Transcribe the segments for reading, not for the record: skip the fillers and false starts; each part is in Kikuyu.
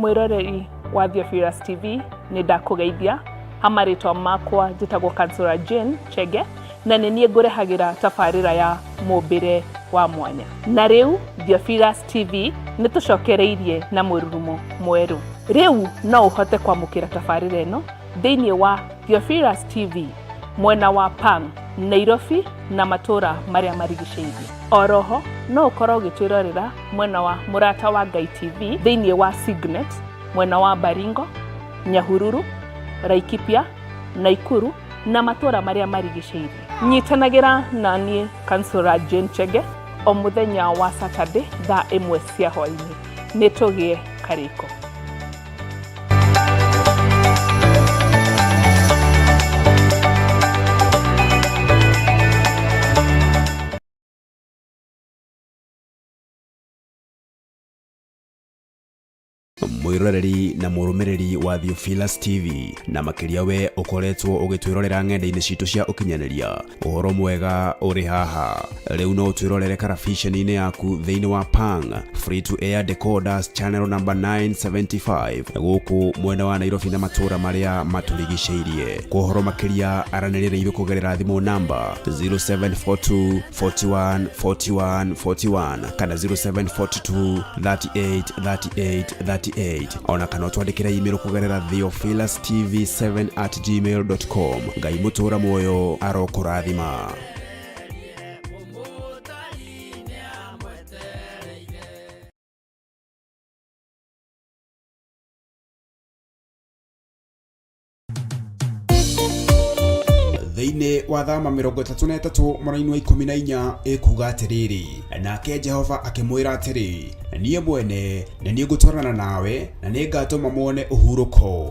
Mwĩroreri wa Theophilus TV, nĩ ndakũgeithia. Ha marĩtwa makwa njĩtagwo Kansũra Jane Chege, na nĩ niĩ ngũrehagĩra tabarĩra ya mũmbĩre wa mwanya. Na rĩu Theophilus TV nĩ tũcokereirie na mũrurumo mwerũ. Rĩu no ũhote kwamũkĩra tabarĩra ĩno thĩinĩ wa Theophilus TV mwena wa Pang, Nairobi na matũra marĩa marigicĩirie. Oroho no ũkorwo ũgĩtwĩrorera mwena wa Mũrata wa Ngai TV thĩinĩ wa Signet mwena wa Baringo, Nyahururu, Laikipia, Naikuru na matũra marĩa marigicĩirie. Nyitanagĩra na niĩ Kansũra Jane Chege o mũthenya wa Saturday thaa 1 cia hwaĩ-inĩ. Nĩ tũgĩe karĩko. Mwĩroreri na mũrũmĩrĩri wa Theophilus TV, na makĩria we ũkoretwo ũgĩtwĩrorera ng'enda-inĩ citũ cia ũkinyanĩria, ũhoro mwega ũrĩ haha. Rĩu no ũtwĩrorere karabiceni-inĩ yaku thĩinĩ wa Pang Free to Air Decoders channel number 975 gũkũ mwena wa Nairobi na matũũra marĩa matũrigicĩirie. Kwa ũhoro makĩria aranĩria na ithuĩ kũgerera thimũ namba 0742 41 41 41 kana 0742 38 38 38, ona kana ũtwandĩkĩre email kũgerera theophilustv7@gmail.com. Ngai mũtũra muoyo arokũrathima. Thĩinĩ wa Thama 33 mũraini wa 14 ĩkuga atĩrĩrĩ, nake Jehova akĩmwĩra atĩrĩ, niĩ mwene nĩ niĩ ngũtwarana nawe na nĩ ngatũma muone ũhurũko.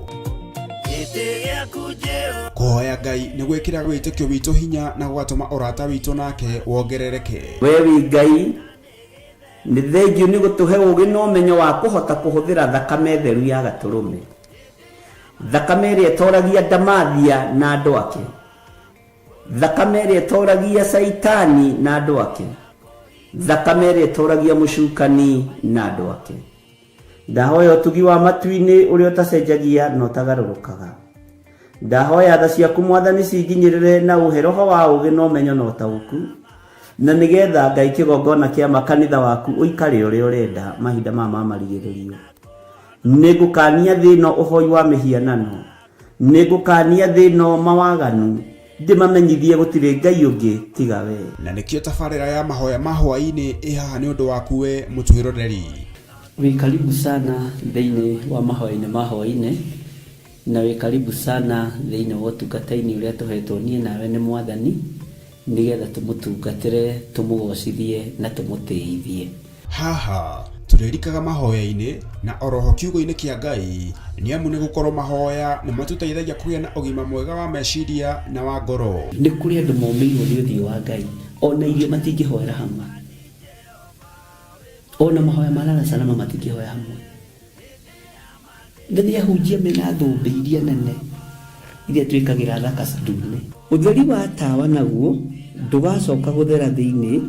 Kũhoya Ngai nĩ gwĩkĩraga wĩtĩkio witũ hinya na gũgatũma ũrata witũ nake wongerereke. We wĩ Ngai, nĩ thengiũ nĩ gũtũhe ũũgĩ na ũmenyo wa kũhota kũhũthĩra thakame theru ya Gatũrũme. Thakame ĩrĩa ĩtoragia ndamathia na andũ ake. Thakame ĩrĩa ĩtoragia Caitani na andũ ake. Thakame ĩrĩa ĩtoragia mũcukani na andũ ake. Ndahoya ũtugi wa matu-inĩ ũrĩa ũtacenjagia na ũtagarũrũkaga. Ndahoya tha ciaku Mwathani cinginyĩrĩre na ũhe roho wa ũũgĩ na ũmenyo na ũtaũku, na nĩgetha Ngai kĩgongona kĩa ma kanitha waku ũikare ũrĩa ũrenda mahinda maya ma marigĩrĩrio. Nĩngũkaania thĩ ĩno ũhoi wa mĩhianano, nĩngũkaania thĩ ĩno mawaganu, ndĩmamenyithie gũtirĩ Ngai ũngĩ tiga wee. Na nĩkĩo tabarĩra ya mahoya ma hwaĩ-inĩ ĩ haha nĩ ũndũ waku we mũtwĩroreri. Wĩ karibu sana thĩinĩ wa mahoya-inĩ ma hwaĩ-inĩ, na wĩ karibu sana thĩinĩ wa ũtungata-inĩ ũrĩa tũhetwo niĩ nawe nĩ Mwathani, nĩgetha tũmũtungatĩre, tũmũgocithie na tũmũtĩithie. Haha tũrĩrikaga mahoya-inĩ na oroho kiugo-inĩ kĩa Ngai, nĩamu nĩ gũkorwo mahoya nĩ matũteithagia kũgĩa na ũgima mwega wa meciria na wa ngoro. Nĩ kũrĩ andũ momĩirwo nĩ ũthiũ wa Ngai, ona irio matingĩhoera hamwe, ona mahoya ma lala salama matingĩhoya hamwe. Na nĩ ahunjia mena thũmbĩ iria nene iria twĩkagĩra thaka ndune. Ũtheri wa tawa naguo ndũgacoka gũthera thĩinĩ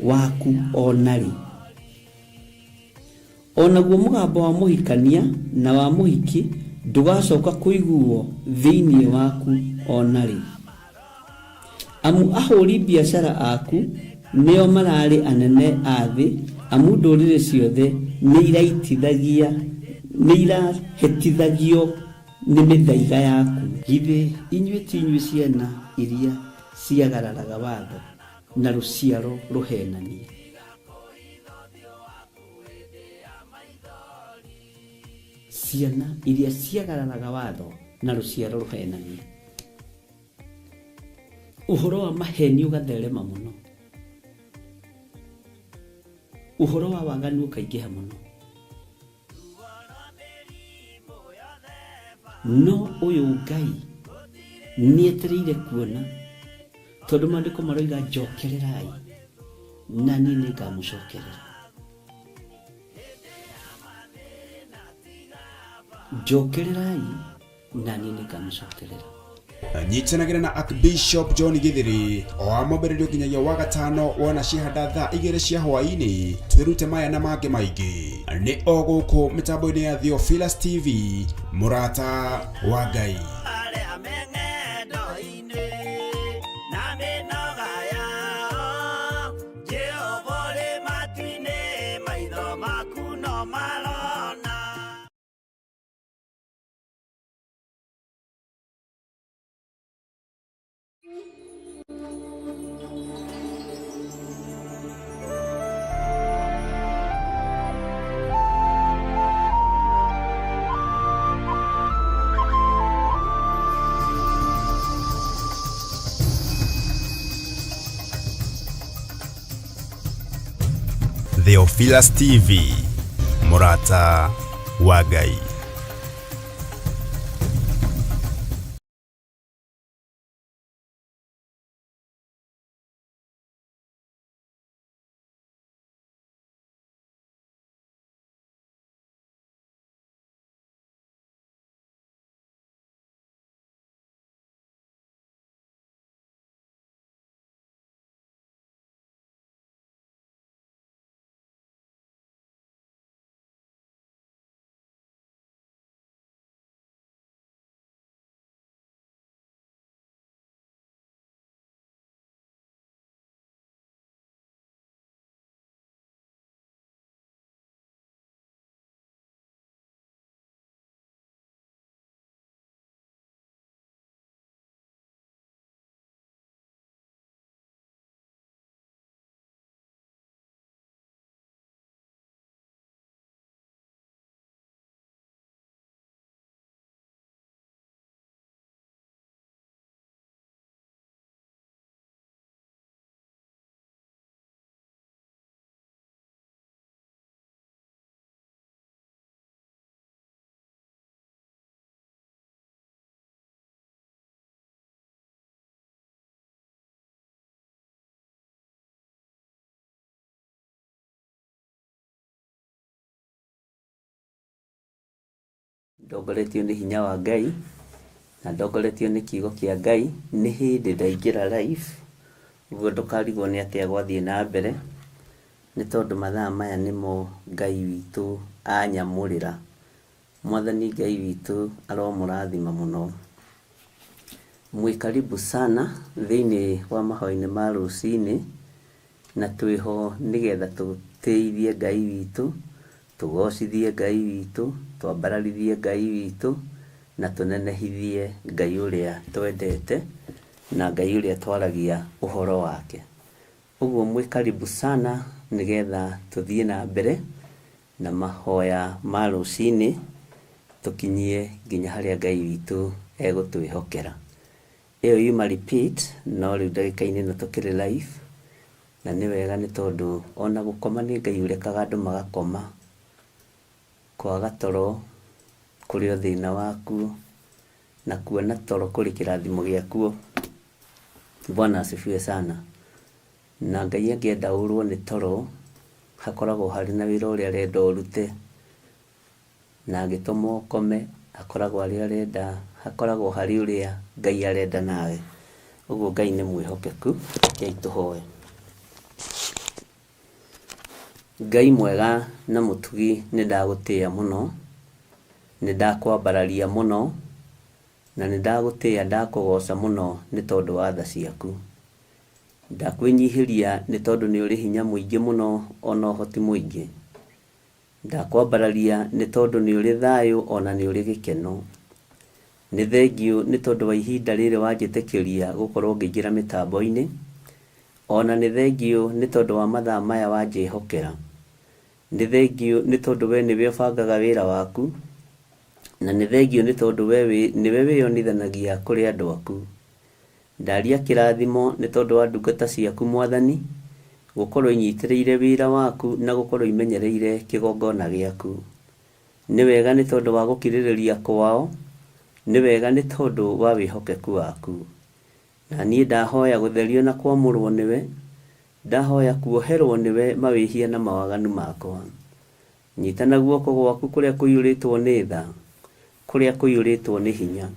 waku o na rĩ. O naguo mũgambo wa mũhikania na wa mũhiki ndũgacoka kũiguwo thĩinĩ waku o na rĩ. Amu ahũri biacara aku nĩo mararĩ anene a thĩ, amu ndũrĩrĩ ciothe nĩirahĩtithagio nĩ mĩthaiga yaku. Githĩ inyuĩ ti inyuĩ ciana iria ciagararaga watho, na rũciaro rũheenania? Ciana iria ciagararaga watho, na rũciaro rũheenania. Ũhoro wa maheni ũgatherema mũno, ũhoro wa waganu ũkaingĩha mũno. No ũyũ Ngai nĩetereire kuona, tondũ maandĩko maroiga njokererai na niĩ nĩngamũcokerera. Njokererai na niĩ nĩngamũcokerera. Nyitanagĩra na Archbishop John Githiri o wa mwambĩrĩrio nginyagia wa gatano wona ciahanda thaa 2 cia hwaĩ-inĩ, twĩrute maya na mangĩ maingĩ nĩ o gũkũ mĩtambo-inĩ ya Theophilus TV, mũrata wa Ngai. Arĩa me ng'endo-inĩ na mĩnoga yao, Jehova ũrĩ matu-inĩ, maitho maku no marona. Theophilus TV, mũrata wa Ngai. Ndongoretio nĩ hinya wa Ngai na ndongoretio nĩ kiugo kĩa Ngai. Nĩ hĩndĩ ndaingĩra live, ũguo ndũkarigwo nĩ atĩa gwathiĩ na mbere, nĩ tondũ mathaa maya nĩmo Ngai witũ anyamũrĩra. Mwathani Ngai witũ aromũrathima mũno. Mwĩ karibu sana thĩinĩ wa mahoya-inĩ ma rũcinĩ, na twĩho nĩgetha tũtĩithie Ngai witũ, tũgocithie Ngai witũ, twambararithie Ngai witũ, na tũnenehithie Ngai ũrĩa twendete na Ngai ũrĩa twaragia ũhoro wake. Ũguo mwĩ karibu sana nĩgetha tũthiĩ na mbere na mahoya ma rũcinĩ, tũkinyie nginya harĩa Ngai witũ egũtwĩhokera. Ĩyo yuma repeat, no rĩu ndagĩka-inĩ ĩno tũkĩrĩ live, na nĩ wega nĩ tondũ ona gũkoma nĩ Ngai ũrekaga andũ magakoma. Kwaga toro kũrĩ o thĩna wakuo, na kuona toro kũrĩ kĩrathimo gĩakuo. Bwana asifiwe sana. Na Ngai angĩenda ũrwo nĩ toro, hakoragwo harĩ na wĩra ũrĩa arenda ũrute, na angĩtũma ũkome, hakoragwo arĩ arenda, hakoragwo harĩ ũrĩa Ngai arenda nawe. Ũguo Ngai nĩ mwĩhokeku, rekei tũhoe. Ngai mwega na mũtugi, nĩ ndagũtĩĩa mũno, nĩ ndakwambararia mũno, na nĩ ndagũtĩĩa ndakũgoca mũno nĩ tondũ wa tha ciaku. Ndakwĩnyihĩria nĩ tondũ nĩ ũrĩ hinya mũingĩ mũno ona ũhoti mũingĩ. Ndakwambararia nĩ tondũ nĩ ũrĩ thayũ ona nĩ ũrĩ gĩkeno. Nĩ thengiũ nĩ tondũ wa ihinda rĩrĩ wanjĩtĩkĩria gũkorwo ngĩingĩra mĩtambo-inĩ, ona nĩ thengiũ nĩ tondũ wa mathaa maya wanjĩhokera. Nĩ thengiũ nĩ tondũ we nĩwe ũbangaga wĩra waku, na nĩ thengiũ nĩ tondũ we nĩwe wĩyonithanagia kũrĩ andũ aku. Ndaria kĩrathimo nĩ tondũ wa ndungata ciaku Mwathani, gũkorwo inyitĩrĩire wĩra waku na gũkorwo imenyereire kĩgongona gĩaku. Nĩ wega nĩ tondũ wa gũkirĩrĩria kwao, nĩ wega nĩ tondũ wa wĩhokeku waku. Na niĩ ndahoya gũtherio na kwamũrwo nĩwe, ndahoya kuoherwo nĩwe mawĩhia na mawaganu makwa. Nyita na guoko gwaku kũrĩa kũiyũrĩtwo nĩ tha, kũrĩa kũiyũrĩtwo nĩ hinya.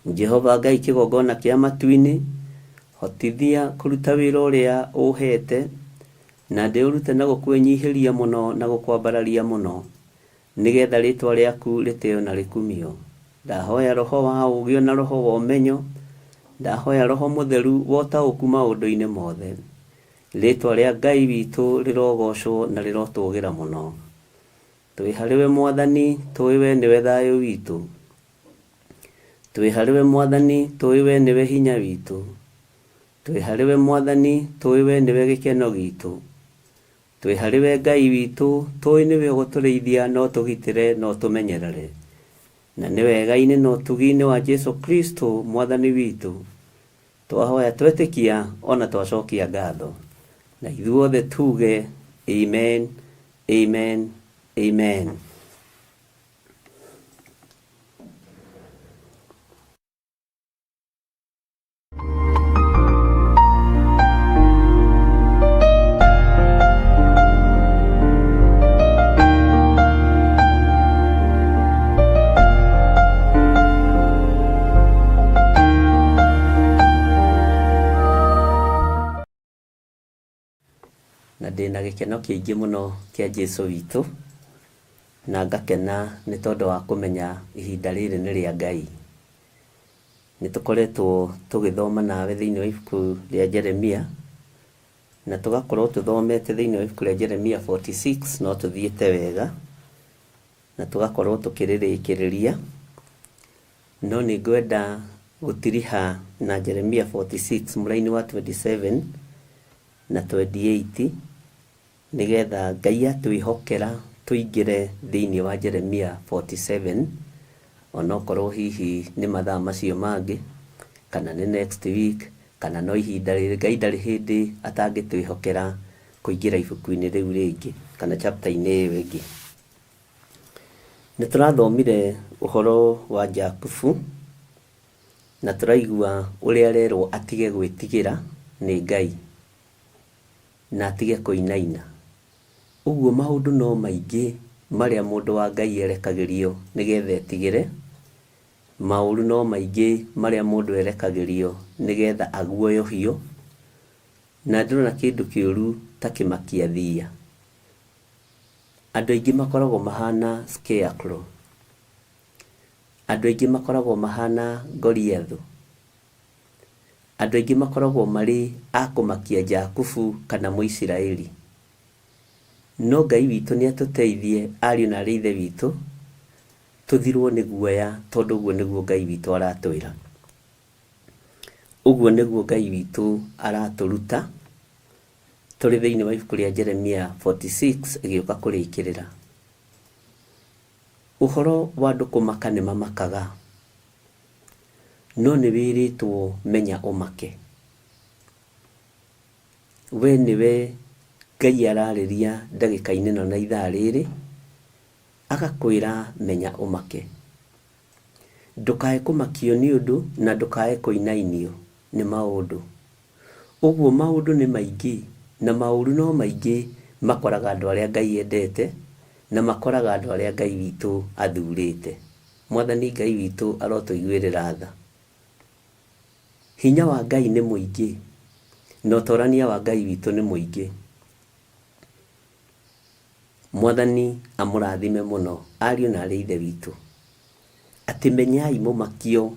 Jehova Ngai kĩgongona kĩa matu-inĩ, hotithia kũruta wĩra ũrĩa ũhete, na ndĩũrute na gũkwĩnyihĩria mũno na gũkwambararia mũno, nĩgetha rĩtwa rĩaku rĩtĩo na rĩkumio. Ndahoya roho wa ũũgĩ na roho wa ũmenyo, ndahoya roho mũtheru wa ũtaũku maũndũ-inĩ mothe. Rĩtwa rĩa Ngai witũ rĩrogocwo na rĩrotũgĩra mũno. Twĩ harĩwe Mwathani, tũĩ we nĩwe thayũ witũ. Twĩ harĩwe Mwathani, tũĩ we nĩwe hinya witũ. Twĩ harĩwe Mwathani, tũĩ we nĩwe gĩkeno gitũ. Twĩ harĩwe Ngai witũ, tũĩ nĩwe ũgũtũrĩithia na ũtũgitĩre na ũtũmenyerere. Na nĩ wega-inĩ na ũtugi-inĩ wa Jesu Kristo Mwathani witũ. Twahoya twetĩkia ona twacokia ngatho. Na ithuothe tuge amen, amen, amen. Na ndĩna gĩkeno kĩingĩ mũno kĩa Jesu witũ, na ngakena nĩ tondũ wa kũmenya ihinda rĩrĩ nĩ rĩa Ngai. Nĩ tũkoretwo tũgĩthoma nawe thĩinĩ wa ibuku rĩa Jeremia, na tũgakorwo tũthomete thĩinĩ wa ibuku rĩa Jeremia 46, no tũthiĩte wega, na tũgakorwo tũkĩrĩrĩkĩrĩria. No nĩ ngwenda gũtiriha na Jeremia 46 mũraini wa 27 na 28, nĩgetha Ngai atwĩhokera tũingĩre thĩinĩ wa Jeremia 47, onokorwo hihi nĩ mathaa macio mangĩ, kana nĩ next week, kana no ihinda rĩrĩ. Ngai ndarĩ hĩndĩ atangĩtwĩhokera kũingĩra ibuku-inĩ rĩu rĩngĩ, kana chapter-inĩ ĩyo ĩngĩ. Nĩ tũrathomire ũhoro wa Jakubu, na tũraigua ũrĩa arerwo atige gwĩtigĩra nĩ Ngai, na atige kũinaina. Ũguo maũndũ no maingĩ marĩa mũndũ wa Ngai erekagĩrio nĩgetha etigĩre, maũru no maingĩ marĩa mũndũ erekagĩrio nĩgetha aguoyohio, na ndĩrona kĩndũ kĩũru ta kĩmakia thiia. Andũ aingĩ makoragwo mahana scarecrow. Andũ aingĩ makoragwo mahana Goliath. Andũ aingĩ makoragwo marĩ a kũmakia Jakubu kana Mũisiraeli. No Ngai witũ nĩ atũteithie ariũ na arĩ ithe witũ, tũthirwo nĩ guoya tondũ ũguo nĩguo Ngai witũ aratwĩra. Ũguo nĩguo Ngai witũ aratũruta tũrĩ thĩinĩ wa ibuku rĩa Jeremia 46 ĩgĩũka kũrĩkĩrĩra. Ũhoro wa andũ kũmaka nĩ mamakaga, no nĩ wĩrĩtwo menya ũmake. We nĩwe Ngai ararĩria ndagĩka-inĩ ĩno na ithaa rĩrĩ, agakwĩra menya ũmake. Ndũkae kũmakio nĩ ũndũ na ndũkae kũinainio nĩ maũndũ. Ũguo maũndũ nĩ maingĩ na maũru no maingĩ makoraga andũ arĩa Ngai endete na makoraga andũ arĩa Ngai witũ athurĩte. Mwathani Ngai witũ arotũiguĩrĩra tha. Hinya wa Ngai nĩ mũingĩ na ũtorania wa Ngai witũ nĩ mũingĩ. Mwathani amũrathime mũno ariũ na arĩ ithe witũ. Atĩ menyai mũmakio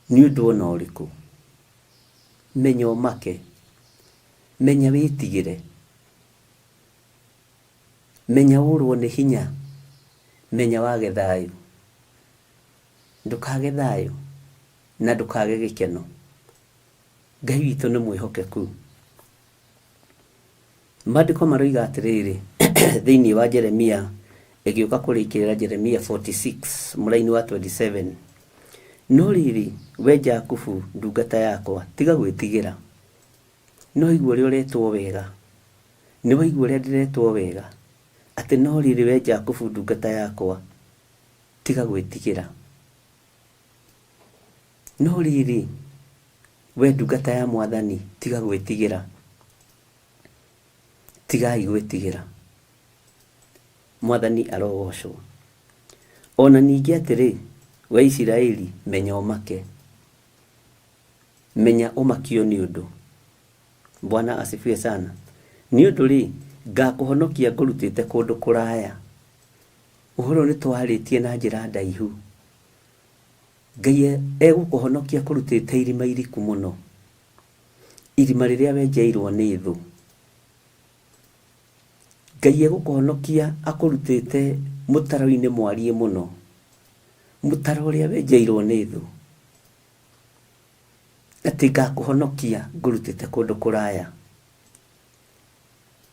nĩ ũndũ ona ũrĩkũ. Menya ũmake, menya wĩtigĩre, menya ũrwo nĩ hinya, menya wage thayũ. Ndũkage thayũ na ndũkage gĩkeno. Ngai witũ nĩ mwĩhokeku. Maandĩko maroiga atĩrĩrĩ thĩinĩ wa Jeremia ĩgĩũka kũrĩkĩrĩra Jeremia 46 mũraini wa 27, no rĩrĩ, we Jakubu ndungata yakwa, tiga gwĩtigĩra. No waigua ũrĩa ũretwo wega, nĩ waigua ũrĩa ndĩretwo wega, atĩ no rĩrĩ we Jakubu ndungata yakwa, tiga gwĩtigĩra. No rĩrĩ, we ndungata ya Mwathani, tiga gwĩtigĩra. Tigai gwĩtigĩra. Mwathani arogocwo. Ona ningĩ atĩrĩ, We Isiraeli, menya ũmake. Menya ũmakio nĩ ũndũ. Bwana asifiwe sana. Nĩ ũndũ-rĩ, ngakũhonokia ngũrutĩte kũndũ kũraya. Ũhoro ũyũ nĩ twarĩtie na njĩra ndaihu. Ngai egũkũhonokia akũrutĩte irima iriku mũno. Irima rĩrĩa wenjeirwo nĩ thũ. Ngai egũkũhonokia akũrutĩte mũtaro-inĩ mwariĩ mũno. Mũtaro ũrĩa wenjeirwo nĩ thũ. Atĩ ngakũhonokia ngũrutĩte kũndũ kũraya.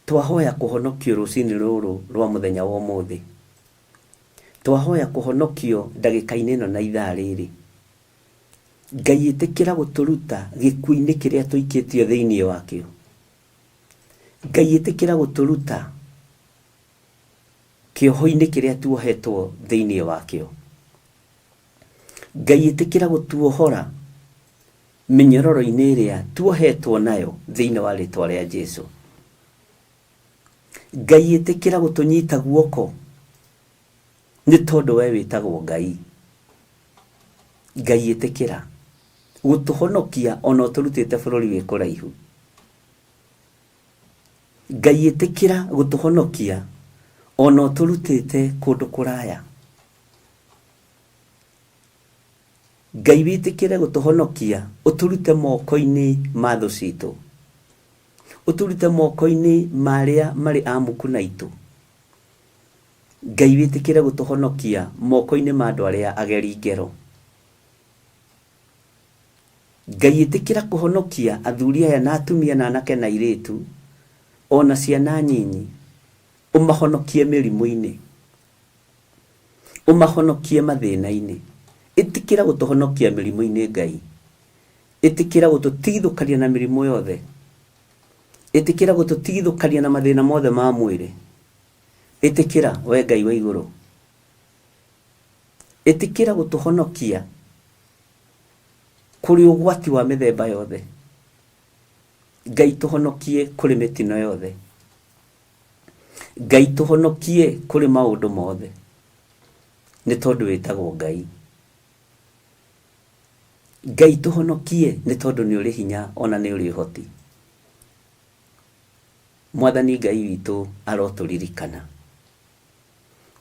Twahoya kũhonokio rũcinĩ rũrũ rwa mũthenya wa ũmũthĩ. Twahoya kũhonokio ndagĩka-inĩ ĩno na ithaa rĩrĩ. Ngai ĩtĩkĩra gũtũruta gĩkuũ-inĩ kĩrĩa tũikĩtio thĩinĩ wakĩo. Ngai ĩtĩkĩra gũtũruta kĩoho-inĩ kĩrĩa tuohetwo thĩinĩ wakĩo. Ngai ĩtĩkĩra gũtuohora mĩnyororo-inĩ ĩrĩa tuohetwo nayo thĩinĩ wa rĩtwa rĩa Jesu. Ngai ĩtĩkĩra gũtũnyita guoko nĩ tondũ we wĩtagwo Ngai. Ngai ĩtĩkĩra gũtũhonokia ona ũtũrutĩte bũrũri wĩ kũraihu. Ngai ĩtĩkĩra gũtũhonokia ona ũtũrutĩte kũndũ kũraya. Ngai wĩtĩkĩre gũtũhonokia ũtũrute moko-inĩ ma thũ citũ. Ũtũrute moko-inĩ ma arĩa marĩ amuku na itũ. Ngai wĩtĩkĩre gũtũhonokia moko-inĩ ma andũ arĩa ageri ngero. Ngai ĩtĩkĩra kũhonokia athuri aya na atumia na anake na airĩtu ona ciana nyinyi, ũmahonokie mĩrimũ-inĩ, ũmahonokie mathĩna-inĩ. Ĩtĩkĩra gũtũhonokia mĩrimũ-inĩ Ngai. Ĩtĩkĩra gũtũtigithũkania na mĩrimũ yothe. Ĩtĩkĩra gũtũtigithũkania na mathĩna mothe ma mwĩrĩ. Ĩtĩkĩra we Ngai wa igũrũ. Ĩtĩkĩra gũtũhonokia kũrĩ ũgwati wa mĩthemba yothe. Ngai tũhonokie kũrĩ mĩtino yothe. Ngai tũhonokie kũrĩ maũndũ mothe. Nĩ tondũ wĩtagwo Ngai. Ngai tũhonokie nĩ tondũ nĩ ũrĩ hinya ona nĩ ũrĩ ũhoti. Mwathani Ngai witũ arotũririkana.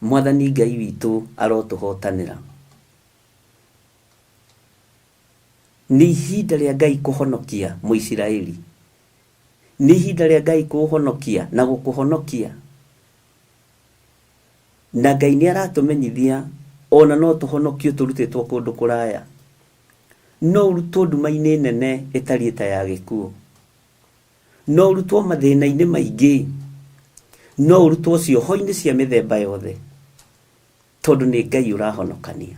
Mwathani Ngai witũ arotũhotanĩra. Nĩ ihinda rĩa Ngai kũhonokia Mũisiraeli. Nĩ ihinda rĩa Ngai kũũhonokia na gũkũhonokia. Na Ngai nĩ aratũmenyithia ona no tũhonokio tũrutĩtwo kũndũ kũraya. No ũrutwo nduma-inĩ nene ĩtariĩ ta ya gĩkuũ. No ũrutwo mathĩna-inĩ maingĩ. No ũrutwo cioho-inĩ cia mĩthemba yothe. Tondũ nĩ Ngai ũrahonokania.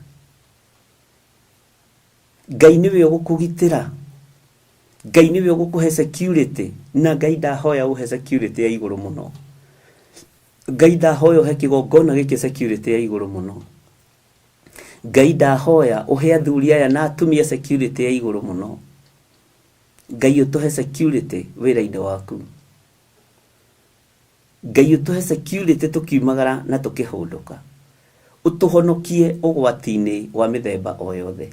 Ngai nĩwe ũgũkũgitĩra. Ngai nĩwe ũgũkũhe security. Na Ngai ndahoya ũhe security ya igũrũ mũno. Ngai ndahoya ũhe kĩgongona gĩkĩ security ya igũrũ mũno. Ngai ndahoya ũhe athuri aya na atumia security ya igũrũ mũno. Ngai ũtũhe security wĩra-inĩ waku. Ngai ũtũhe security tũkiumagara na tũkĩhũndũka. Ũtũhonokie ũgwati-inĩ wa mĩthemba o yothe.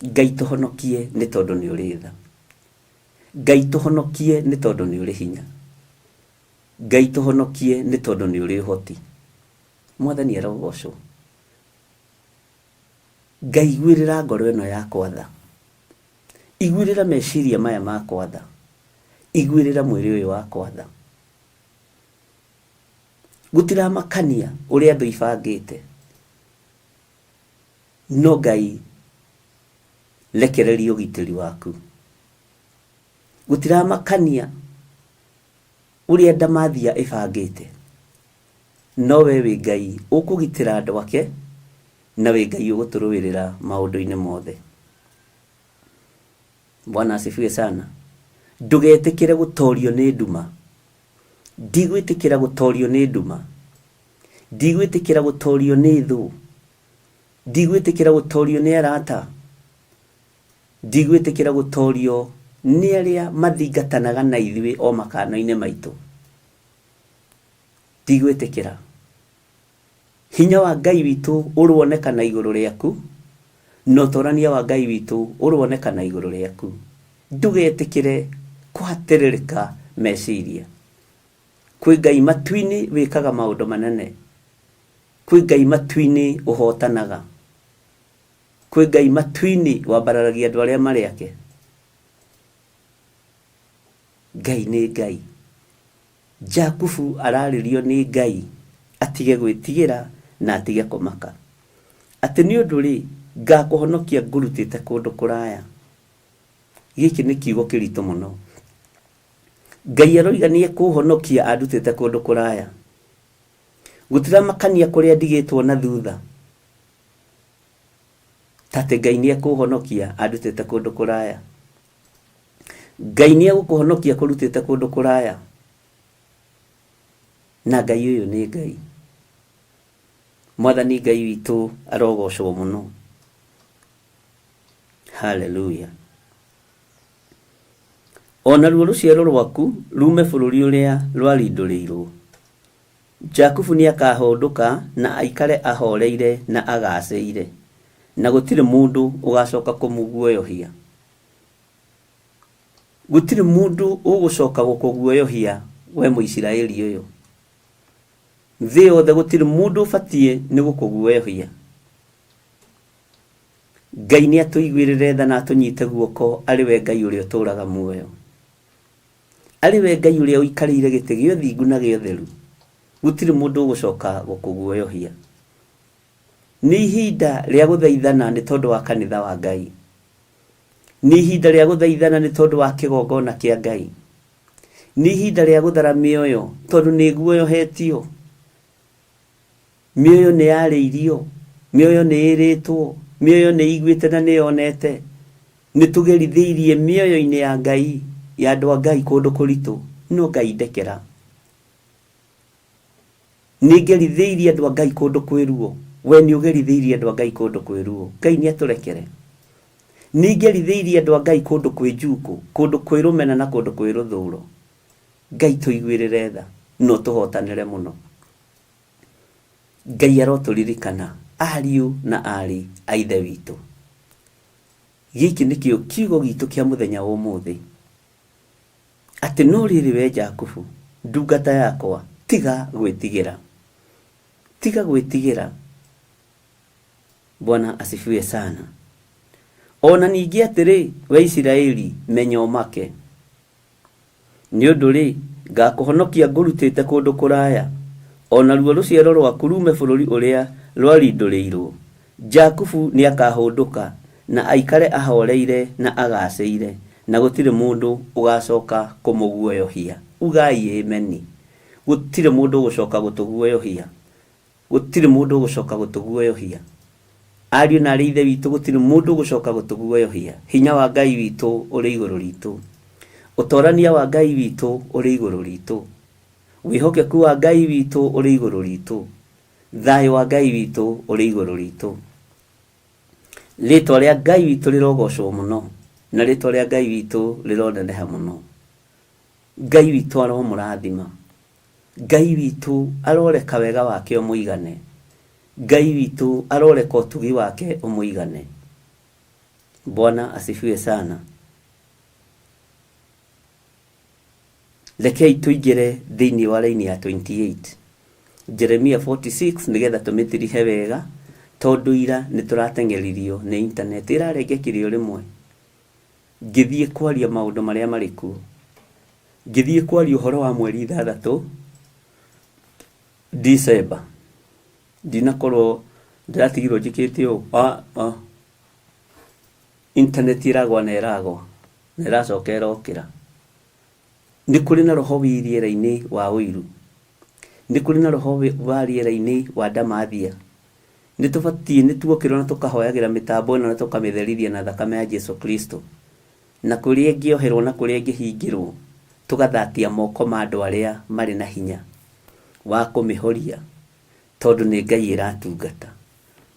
Ngai tũhonokie nĩ tondũ nĩ ũrĩ tha. Ngai tũhonokie nĩ tondũ nĩ ũrĩ hinya. Ngai tũhonokie nĩ tondũ nĩ ũrĩ ũhoti. Mwathani arogocwo. Ngai iguĩrĩra ngoro ĩno yakwa tha. Iguĩrĩra meciria maya makwa tha. Iguĩrĩra mwĩrĩ ũyũ wakwa tha. Gũtiramakania ũrĩa thũ ibangĩte. No Ngai rekereria ũgitĩri waku. Gũtiramakania ũrĩa ndamathia ĩbangĩte. No we wĩ Ngai ũkũgitĩra andũ ake na wĩ Ngai ũgũtũrũĩrĩra maũndũ-inĩ mothe. Bwana asifiwe sana. Ndũgetĩkĩre gũtorio nĩ nduma. Ndigwĩtĩkĩra gũtorio nĩ nduma. Ndigwĩtĩkĩra gũtorio nĩ thũ. Ndigwĩtĩkĩra gũtorio nĩ arata. Ndigwĩtĩkĩra gũtorio nĩ arĩa mathingatanaga na ithuĩ o makano-inĩ maitũ. Ndigwĩtĩkĩra. Hinya wa Ngai witũ ũroonekana igũrũ rĩaku, na ũtorania wa Ngai witũ ũroonekana igũrũ rĩaku. Ndũgetĩkĩre kũhatĩrĩrĩka meciria. Kwĩ Ngai matu-inĩ wĩkaga maũndũ manene. Kwĩ Ngai matu-inĩ ũhotanaga. Kwĩ Ngai matu-inĩ wambararagia andũ arĩa marĩ ake. Ngai nĩ Ngai. Jakubu ararĩrio nĩ Ngai atige gwĩtigĩra na atige kũmaka. Atĩ nĩ ũndũ-rĩ, ngakũhonokia ngũrutĩte kũndũ kũraya. Gĩkĩ nĩ kiugo kĩritũ mũno. Ngai aroiga nĩ ekũhonokia andutĩte kũndũ kũraya. Gũtiramakania kũrĩa ndigĩtwo na thutha. Ta atĩ Ngai nĩ ekũhonokia andutĩte kũndũ kũraya. Ngai nĩ egũkũhonokia kũrutĩte kũndũ kũraya. Na Ngai ũyũ nĩ Ngai. Mwathani Ngai witũ arogocwo mũno. Haleluya. O naruo rũciaro rwaku ruume bũrũri ũrĩa rwarindũrĩirwo. Jakubu nĩakahũndũka na aikare ahoreire na agaacĩire, na gũtirĩ mũndũ ũgaacoka kũmũguoyohia. Gũtirĩ mũndũ ũgũcoka gũkũguoyohia we Mũisiraeli ũyũ. Thĩ yothe gũtirĩ mũndũ ũbatiĩ nĩ gũkũguoyohia. Ngai nĩ atũiguĩrĩre tha na atũnyite guoko arĩ we Ngai ũrĩa ũtũũraga muoyo. Arĩ we Ngai ũrĩa ũikarĩire gĩtĩ gĩa ũthingu na gĩa ũtheru, gũtirĩ mũndũ ũgũcoka gũkũguoyohia. Nĩ ihinda rĩa gũthaithana nĩ tondũ wa kanitha wa Ngai. Nĩ ihinda rĩa gũthaithana nĩ tondũ wa kĩgongona kĩa Ngai. Nĩ ihinda rĩa gũthara mĩoyo tondũ nĩ ĩguoyohetio. Mĩoyo nĩ yarĩirio, mĩoyo nĩ ĩrĩtwo, mĩoyo nĩ ĩiguĩte na nĩ yonete. Nĩ tũgerithĩirie mĩoyo-inĩ ya Ngai, ya andũ a Ngai kũndũ kũritũ, no Ngai ndekera. Nĩ ngerithĩirie andũ a Ngai kũndũ kwĩ ruo. We nĩ ũgerithĩirie andũ a Ngai kũndũ kwĩ ruo. Ngai nĩ atũrekere. Nĩ ngerithĩirie andũ a Ngai kũndũ kwĩ njukũ, kũndũ kwĩ rũmena na kũndũ kwĩ rũthũro. Ngai tũiguĩrĩre tha na ũtũhotanĩre mũno. Ngai arotũririkana ariũ na aarĩ a Ithe witũ. Gĩkĩ nĩkĩo kiugo gitũ kĩa mũthenya wa ũmũthĩ, atĩ no rĩrĩ we Jakubu, ndungata yakwa, tiga gwĩtigĩra. Tiga gwĩtigĩra. Bwana asifiwe sana. O na ningĩ atĩrĩ, we Isiraeli, menya ũmake. Nĩ ũndũ-rĩ, ngaakũhonokia ngũrutĩte kũndũ kũraya, o naruo rũciaro rwaku ruume bũrũri ũrĩa rwarindũrĩirũo. Jakubu nĩakahũndũka, na aikare ahoreire na agaacĩire, na gũtirĩ mũndũ ũgacoka kũmũguoyohia. Ugai Ameni. Gũtirĩ mũndũ ũgũcoka gũtũguoyohia. Gũtirĩ mũndũ ũgũcoka gũtũguoyohia. Ariũ na aarĩ a Ithe witũ, gũtirĩ mũndũ ũgũcoka gũtũguoyohia. Hinya wa Ngai witũ ũrĩ igũrũ ritũ. Ũtorania wa Ngai witũ ũrĩ igũrũ ritũ. Wĩhokeku wa Ngai witũ ũrĩ igũrũ ritũ. Thayũ wa Ngai witũ ũrĩ igũrũ ritũ. Rĩtwa rĩa Ngai witũ rĩrogocwo mũno, na rĩtwa rĩa Ngai witũ rĩroneneha mũno. Ngai witũ aromũrathima. Ngai witũ aroreka wega wake ũmũigane. Ngai witũ aroreka ũtugi wake ũmũigane. Bwana asifiwe sana. Rekei tũingĩre thĩinĩ wa raini ya 28 Jeremia 46 nĩgetha tũmĩtirihe wega tondũ ira nĩ tũrateng'eririo nĩ internet ĩrarengekire o rĩmwe. Ngĩthiĩ kwaria maũndũ marĩa marĩ kuo. Ngĩthiĩ kwaria ũhoro wa mweri ithathatũ December. Ndinakorwo ndĩratigirwo njĩkĩte ũũ ah, ah. Internet ĩragwa na ĩragwa na ĩracoka ĩrokĩra. Nĩ kũrĩ na roho wĩ rĩera-inĩ wa ũiru. Nĩ kũrĩ na roho wa rĩera-inĩ wa ndamathia. Nĩ tũbatiĩ nĩ tuokĩrwo na tũkahoyagĩra mĩtambo ĩno na tũkamĩtherithia na thakame ya Jesu Kristo. Na kũrĩa ĩngĩoherwo na kũrĩa ĩngĩhingĩrwo, tũgathatia moko ma andũ arĩa marĩ na hinya wa kũmĩhoria tondũ nĩ Ngai ĩratungata.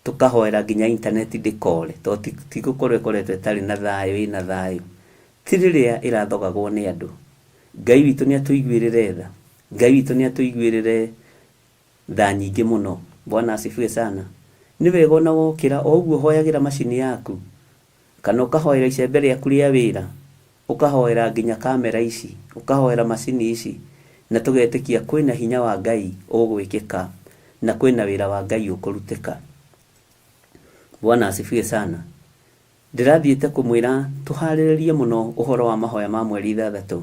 Tũkahoera nginya intaneti ndĩkore tondũ ti gũkorwo ĩkoretwo ĩtarĩ na thayũ, ĩna thayũ. Ti rĩrĩa ĩrathogagwo nĩ andũ. Ngai witũ nĩ atũiguĩrĩre tha. Ngai witũ nĩ atũiguĩrĩre tha nyingĩ mũno. Bwana asifiwe sana. Nĩ wega ona wokĩra o ũguo hoyagĩra macini yaku kana ũkahoera icembe rĩaku rĩa wĩra, ũkahoera nginya kamera ici, ũkahoera macini ici, na tũgetĩkia kwĩna hinya wa Ngai ũgwĩkĩka na kwĩna wĩra wa Ngai ũkũrutĩka. Bwana asifiwe sana. Ndĩrathiĩte kũmwĩra tũharĩrĩrie mũno ũhoro wa mahoya ma mweri 6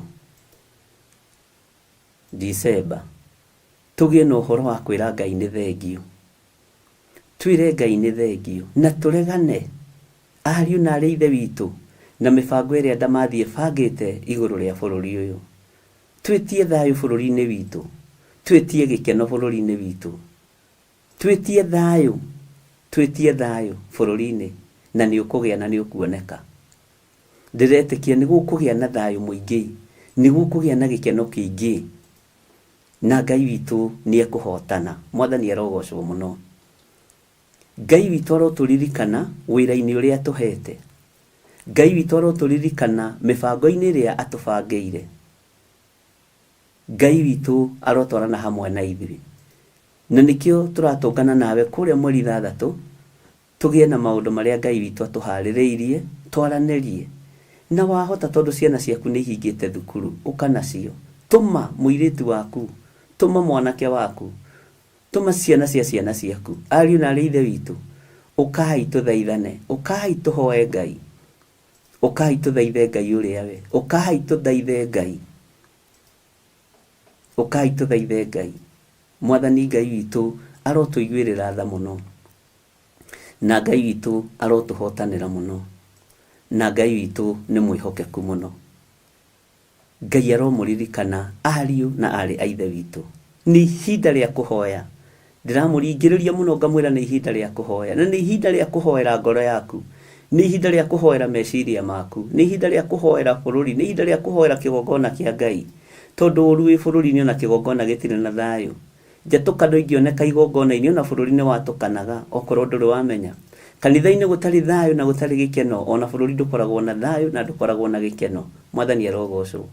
Dicemba, tũgĩe na ũhoro wa kwĩra Ngai nĩ thengio, twĩre Ngai nĩ thengio na tũregane ariũ na arĩ ithe witũ na mĩbango ĩrĩa ndamathi ĩbangĩte igũrũ rĩa bũrũri ũyũ. Twĩtie thayũ bũrũri-inĩ witũ, twĩtie gĩkeno bũrũri-inĩ witũ, twĩtie thayũ, twĩtie thayũ bũrũri-inĩ, na nĩ ũkũgĩa na nĩ ũkuoneka. Ndĩretĩkia nĩ gũkũgĩa na thayũ mũingĩ, nĩ gũkũgĩa na gĩkeno kĩingĩ, na Ngai witũ nĩ ekũhotana. Mwathani arogocwo mũno. Ngai witũ arotũririkana wĩra-inĩ ũrĩa atũhete. Ngai witũ arotũririkana mĩbango-inĩ ĩrĩa atũbangĩire. Ngai witũ arotwarana hamwe na ithuĩ. Na nĩkĩo tũratũngana nawe kũrĩa mweri 6, tũgĩe na maũndũ marĩa Ngai witũ atũharĩrĩirie, twaranĩrie. Na wahota tondũ ciana ciaku nĩ ihingĩte thukuru, ũka nacio. Tũma mũirĩtu waku, tũma mwanake waku, tũma ciana cia ciana ciaku, ariũ na arĩ ithe witũ, ũkai tũthaithane, ũkai tũhoe Ngai, ũkai tũthaithe Ngai ũrĩa we, ũkai tũthaithe Ngai, ũkai tũthaithe Ngai. Mwathani Ngai witũ arotũiguĩrĩra tha mũno, na Ngai witũ arotũhotanĩra mũno, na Ngai witũ nĩ mwĩhokeku mũno. Ngai aromũririkana ariũ na arĩ a ithe witũ. Nĩ ihinda rĩa kũhoya. Ndĩramũringĩrĩria mũno ngamwĩra nĩ ihinda rĩa kũhoya, na nĩ ihinda rĩa kũhoera ngoro yaku, nĩ ihinda rĩa kũhoera meciria maku, nĩ ihinda rĩa kũhoera bũrũri, nĩ ihinda rĩa kũhoera kĩgongona kĩa Ngai. Tondũ ũru wĩ bũrũri-inĩ ona kĩgongona gĩtirĩ na thayũ. Njatũkano ingĩoneka igongona-inĩ ona bũrũri nĩ watũkanaga, okorwo ndũrĩ wamenya. Kanitha-inĩ gũtarĩ thayũ na gũtarĩ gĩkeno, ona bũrũri ndũkoragwo na thayũ na ndũkoragwo na gĩkeno. Mwathani arogocwo.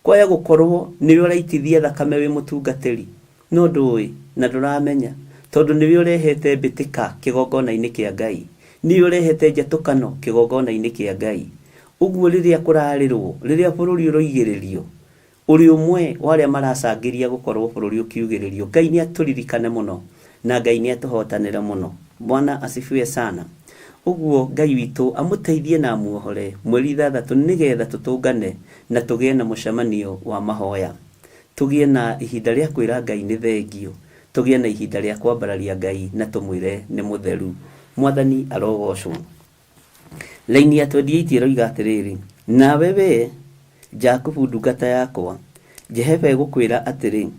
Kwaya gũkorwo nĩwe ũraitithia thakame wĩ mũtungatĩri, no ndũĩ na ndũramenya, tondũ nĩwe ũrehete mbĩtĩka kĩgongona-inĩ kĩa Ngai, nĩwe ũrehete njatũkano kĩgongona-inĩ kĩa Ngai. Ũguo rĩrĩa kũrarĩrwo, rĩrĩa bũrũri ũroigĩrĩrio, ũrĩ ũmwe wa arĩa maracangĩria gũkorwo bũrũri ũkiugĩrĩrio. Ngai nĩ atũririkane mũno na Ngai nĩ atũhotanĩre mũno. Bwana asifiwe sana. Ũguo Ngai witũ amũteithie na amuohore mweri 6, nĩgetha tũtũngane na tũgĩe na mũcemanio wa mahoya, tũgĩe na ihinda rĩa kwĩra Ngai nĩ thengio, tũgĩe na ihinda rĩa kwambararia Ngai na tũmwĩre nĩ mũtheru. Mwathani arogocwo. Laini ya 28 ĩroiga atĩrĩrĩ, nawe we Jakubu ndungata yakwa, Jehova egũkwĩra atĩrĩ,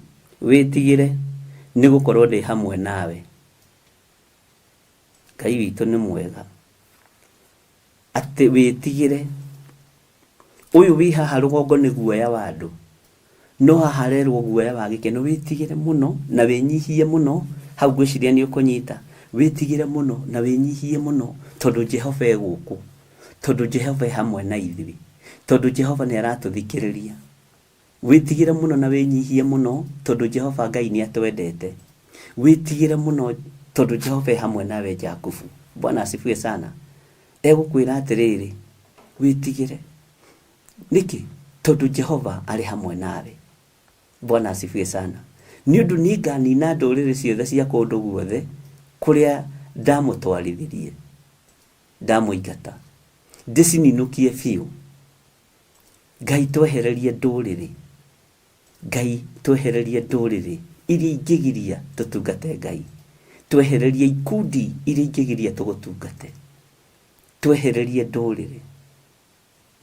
wĩtigĩre, nĩ gũkorwo ndĩ hamwe nawe. Ngai witũ nĩ mwega. Atĩ wĩtigĩre. Ũyũ wĩ haha rũgongo nĩ guoya wa andũ, no haha arerwo guoya wa gĩkeno. Wĩtigĩre mũno na wĩnyihie mũno. Hau ngwĩciria nĩ ũkũnyita. Wĩtigĩre mũno na wĩnyihie mũno, tondũ Jehova e gũkũ, tondũ Jehova e hamwe na ithuĩ, tondũ Jehova nĩ aratũthikĩrĩria. Wĩtigĩre mũno na wĩnyihie mũno, tondũ Jehova Ngai nĩ atwendete. Wĩtigĩre mũno tondũ Jehova e hamwe nawe Jakubu. Bwana asifiwe sana. Egũkwĩra atĩrĩrĩ, wĩtigĩre. Nĩkĩ? Tondũ Jehova arĩ hamwe nawe. Bwana asifiwe sana. Nĩ ũndũ niĩ nganina ndũrĩrĩ ciothe cia kũndũ guothe kũrĩa ndamũtwarithirie, ndamũingata, ndĩcininũkie biũ. Ngai twehererie ndũrĩrĩ, Ngai twehererie ndũrĩrĩ iria ingĩgiria tũtungate Ngai, twehererie ikundi iria ingĩgiria tũgũtungate, twehererie ndũrĩrĩ,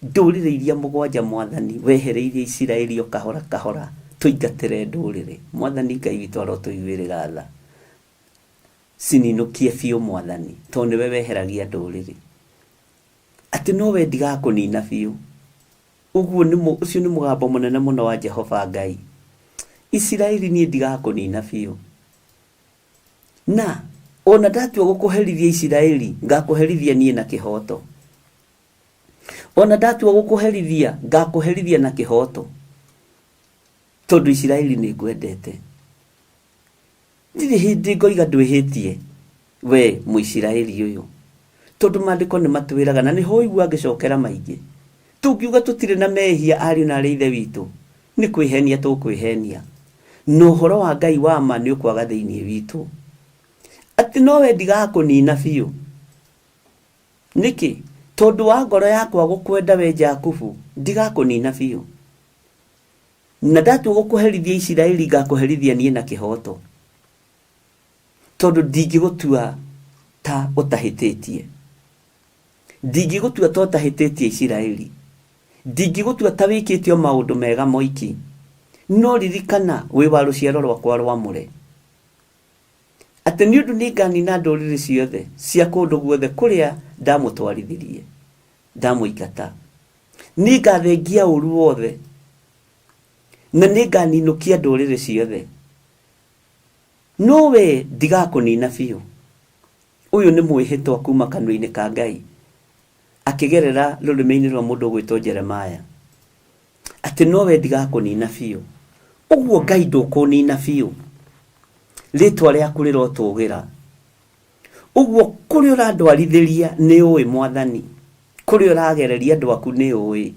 ndũrĩrĩ iria 7 Mwathani wehereirie Isiraeli o kahora kahora, tũingatĩre ndũrĩrĩ. Mwathani Ngai witũ arotũiguĩrĩra tha, cininũkie biũ Mwathani, tondũ nĩwe weheragia ndũrĩrĩ. Atĩ nowe ndigakũnina biũ. Ũguo nĩ ũcio nĩ mũgambo mũnene mũno wa Jehova Ngai. Isiraeli niĩ ndigakũnina biũ. Na ona ndatua gũkũherithia Isiraeli, ngakũherithia niĩ na kĩhooto. Ona ndatua gũkũherithia, ngakũherithia na kĩhooto. Tondũ Isiraeli nĩ ngwendete. Ndirĩ hĩndĩ ngoiga ndwĩhĩtie we Mũisiraeli ũyũ, tondũ maandĩko nĩ matwĩraga, na nĩho ũigua ngĩcokera maingĩ. Tũngiuga tũtirĩ na mehia ariũ na arĩ ithe witũ, nĩ kwĩhenia tũkwĩhenia, na ũhoro wa Ngai wa ma nĩ ũkwaga thĩinĩ witũ. Atĩ nowe ndigakũnina biũ. Nĩkĩ? Tondũ wa ngoro yakwa gũkwenda we Jakubu, ndigakũnina biũ. Na ndatua gũkũherithia Isiraeli, ngakũherithia niĩ na kĩhooto, tondũ ndingĩgũtua ta ũtahĩtĩtie. Ndingĩgũtua ta ũtahĩtĩtie Isiraeli. Ndingĩgũtua ta wĩkĩte o maũndũ mega moiki. No ririkana wĩ wa rũciaro rwakwa rwamũre. Atĩ nĩ ũndũ nĩnganina ndũrĩrĩ ciothe cia kũndũ guothe kũrĩa ndamũtwarithirie, ndamũingata. Nĩngathengia ũũru wothe, na nĩnganinũkia ndũrĩrĩ ciothe. No wee ndigakũnina biũ. Ũyũ nĩ mwĩhĩtwa kuma kanua-inĩ ka Ngai akĩgerera rũrĩmĩ-inĩ rwa mũndũ ũgwĩtwo Jeremiah, atĩ no we ndigakũnina biũ. Ũguo Ngai ndũkũnina biũ, rĩtwa rĩaku rĩrotũgĩra. Ũguo kũrĩa ũrandwarithĩria nĩ ũĩ Mwathani, kũrĩa ũragereria andũ aku nĩ ũĩ.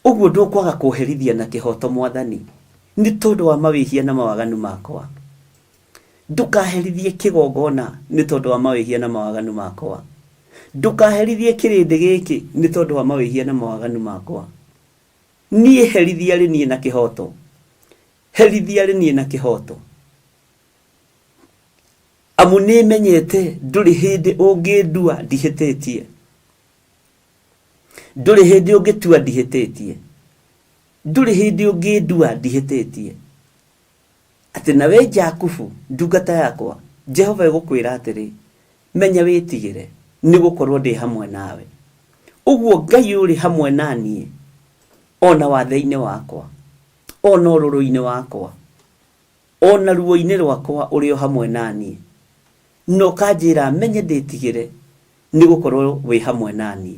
Ũguo ndũkwaga kũherithia na kĩhoto Mwathani, nĩ tondũ wa mawĩhia na mawaganu makwa. Ndũkaherithie kĩgongona nĩ tondũ wa mawĩhia na mawaganu makwa. Ndũkaherithie kĩrĩndĩ gĩkĩ nĩ tondũ wa mawĩhia na mawaganu makwa. Niĩ herithia rĩ niĩ na kĩhoto. Herithia rĩ niĩ na kĩhoto. Amu nĩmenyete ndũrĩ hĩndĩ ũngĩndua ndihĩtĩtie. Ndũrĩ hĩndĩ ũngĩtua ndihĩtĩtie. Ndũrĩ hĩndĩ ũngĩndua ndihĩtĩtie. Atĩ nawe Jakubu, ndungata yakwa, Jehova egũkwĩra atĩrĩ, menya wĩtigĩre, nĩ gũkorwo ndĩ hamwe nawe. Ũguo Ngai ũrĩ hamwe na niĩ, ona wathe-inĩ wakwa, ona ũrũrũ-inĩ wakwa, ona ruo-inĩ rwakwa ũrĩ o hamwe na niĩ. Na ũkanjĩra menye ndĩtigĩre, nĩ gũkorwo wĩ hamwe na niĩ.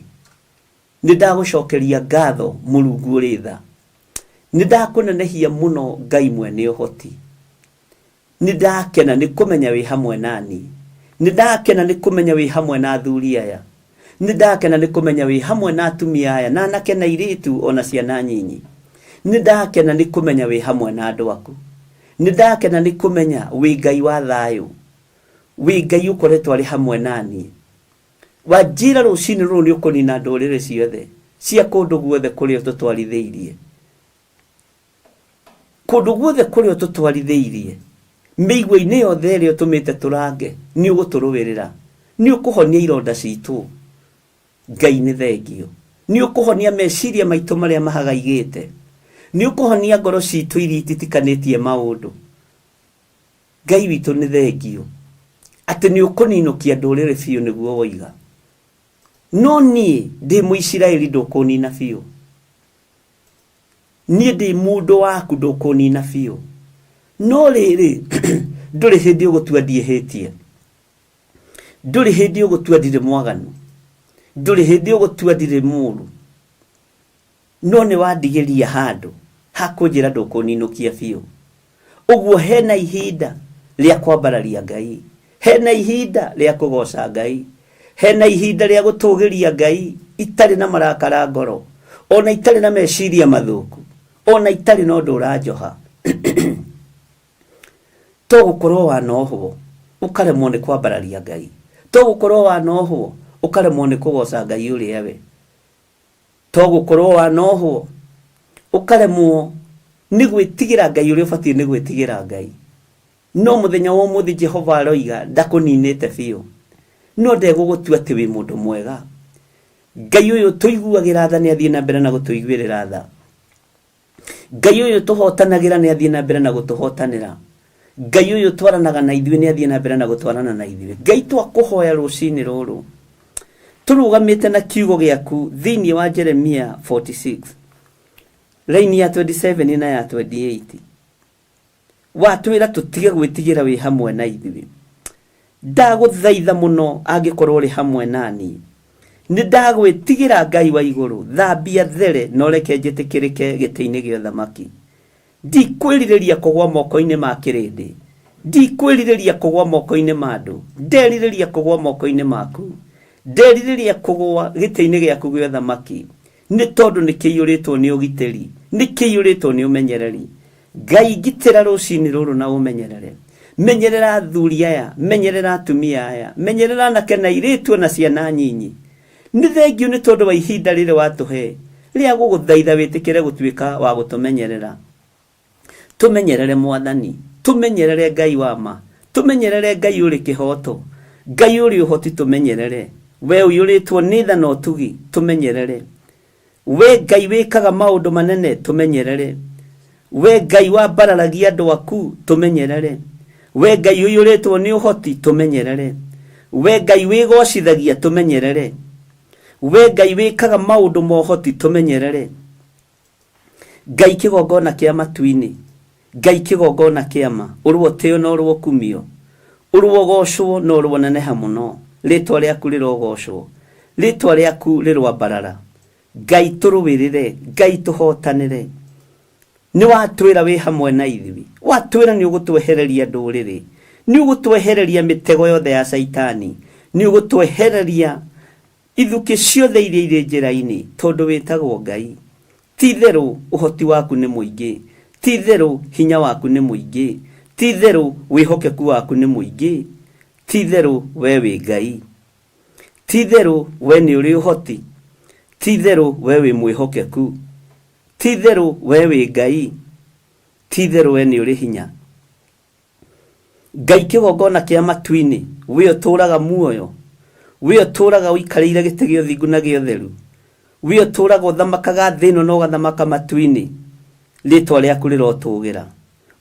Nĩ ndagũcokeria ngatho Mũrungu ũrĩ tha. Nĩ ndakũnenehia mũno Ngai mwene ũhoti. Nĩ ndakena nĩ kũmenya wĩ hamwe na niĩ. Nĩ ndakena nĩ kũmenya wĩ hamwe na athuri aya. Nĩ ndakena nĩ kũmenya wĩ hamwe na atumia aya, na anake na airĩtu ona ciana nyinyi. Nĩ ndakena nĩ kũmenya wĩ hamwe na andũ aku. Nĩ ndakena nĩ kũmenya wĩ Ngai wa thayũ. Wĩ Ngai ũkoretwo arĩ hamwe na niĩ. Wanjĩra rũcinĩ rũrũ nĩ ũkũnina ndũrĩrĩ ciothe cia kũndũ guothe kũrĩa ũtũtwarithĩirie. Kũndũ guothe kũrĩa ũtũtwarithĩirie, mĩigua-inĩ yothe ĩrĩa ũtũmĩte tũrange, nĩ ũgũtũrũĩrĩra. Nĩ ũkũhonia ironda citũ. Ngai nĩ thengio. Nĩ ũkũhonia meciria maitũ marĩa mahagaigĩte. Nĩ ũkũhonia ngoro citũ iria ititikanĩtie maũndũ. Ngai witũ nĩ thengio. Atĩ nĩ ũkũninũkia ndũrĩrĩ biũ nĩguo woiga. No niĩ ndĩ Mũisiraeli ndũkũnina biũ. Niĩ ndĩ mũndũ waku ndũkũnina biũ. No rĩrĩ, ndũrĩ hĩndĩ ũgũtua ndiĩhĩtie. Ndũrĩ hĩndĩ ũgũtua ndirĩ mwaganu. Ndũrĩ hĩndĩ ũgũtua ndirĩ mũũru. No nĩ wandigĩria handũ ha kũnjĩra ndũkũninũkia biũ. Ũguo hena ihinda rĩa kwambararia Ngai. Hena ihinda rĩa kũgoca Ngai. Hena ihinda rĩa gũtũgĩria Ngai itarĩ na marakara ngoro, ona itarĩ na meciria mathũku, ona itarĩ na ũndũ ũranjoha. To gũkorwo wanohwo ũkaremwo nĩ kwambararia Ngai. To gũkorwo wanohwo ũkaremwo nĩ kũgoca Ngai ũrĩa we. To gũkorwo wanohwo ũkaremwo nĩ gwĩtigĩra Ngai ũrĩa ũbatiĩ nĩ gwĩtigĩra Ngai. No mũthenya wa ũmũthĩ Jehova aroiga ndakũninĩte biũ. No ndegũgũtua atĩ wĩ mũndũ mwega. Ngai ũyũ tũiguagĩra tha nĩ athiĩ na mbere na gũtũiguĩrĩra tha. Ngai ũyũ tũhotanagĩra nĩ athiĩ na mbere na gũtũhotanĩra. Ngai ũyũ twaranaga na ithuĩ nĩ athiĩ na mbere na gũtwarana na ithuĩ. Ngai twakũhoya rũcinĩ rũrũ tũrũgamĩte na kiugo gĩaku thĩinĩ wa Jeremia 46 raini ya 27 na ya 28. Watwĩra tũtige gwĩtigĩra wĩ hamwe na ithuĩ. Ndagũthaitha mũno angĩkorwo ũrĩ hamwe na niĩ. Nĩ ndagwĩtigĩra Ngai wa igũrũ, thambia there na ũreke njĩtĩkĩrĩke gĩtĩ-inĩ gĩa ũthamaki. Ndikwĩrirĩria kũgwa moko-inĩ ma kĩrĩndĩ, ndikwĩrirĩria kũgwa moko-inĩ ma andũ, nderirĩria kũgwa moko-inĩ maku, nderirĩria kũgwa gĩtĩ-inĩ gĩaku gĩa ũthamaki, nĩ tondũ nĩ kĩiyũrĩtwo nĩ ũgitĩri, nĩ kĩiyũrĩtwo nĩ ũmenyereri. Ngai ngitĩra rũcinĩ rũrũ na ũmenyerere. Menyerera athuri aya, menyerera atumia aya, menyerera anake na airĩtu na ciana nyinyi. Nĩ thengiũ nĩ tondũ wa ihinda rĩrĩ watũhe rĩa gũgũthaitha wĩtĩkĩre gũtuĩka wa gũtũmenyerera. Tũmenyerere Mwathani, tũmenyerere Ngai wa ma, tũmenyerere Ngai ũrĩ kĩhooto, Ngai ũrĩ ũhoti tũmenyerere, we ũiyũrĩtwo nĩ tha na ũtugi tũmenyerere, we Ngai wĩkaga maũndũ manene tũmenyerere, we Ngai wambararagia andũ aku tũmenyerere, we Ngai ũiyũrĩtwo nĩ ũhoti tũmenyerere, we Ngai wĩgocithagia tũmenyerere, we Ngai wĩkaga maũndũ ma ũhoti tũmenyerere. Ngai kĩgongona kĩa matu-inĩ, Ngai kĩgongona kĩa ma, ũrũotĩo na ũrũokumio, ũrũogocwo na ũrũoneneha mũno, rĩtwa rĩaku rĩrogocwo, rĩtwa rĩaku rĩroambarara. Ngai tũrũĩrĩre, Ngai tũhotanĩre. Nĩ watwĩra wĩ hamwe na ithuĩ, watwĩra nĩ ũgũtwehereria ndũrĩrĩ, nĩ ũgũtwehereria mĩtego yothe ya Caitani, nĩ ũgũtwehereria ithukĩ ciothe iria irĩ njĩra-inĩ, tondũ wĩtagwo Ngai. Ti itherũ ũhoti waku nĩ mũingĩ, ti itherũ hinya waku nĩ mũingĩ, ti itherũ wĩhokeku waku nĩ mũingĩ, ti itherũ we wĩ Ngai. Ti itherũ we nĩ ũrĩ ũhoti, ti itherũ we wĩ mwĩhokeku, ti itherũ we wĩ Ngai, ti itherũ we nĩ ũrĩ hinya. Ngai kĩgongona kĩa matu-inĩ, we ũtũũraga muoyo, we ũtũũraga ũikarĩire gĩtĩ gĩa ũthingu na gĩa ũtheru, we ũtũũraga ũthamakaga thĩ ĩno na ũgathamaka matu-inĩ, rĩtwa rĩaku rĩrotũgĩra.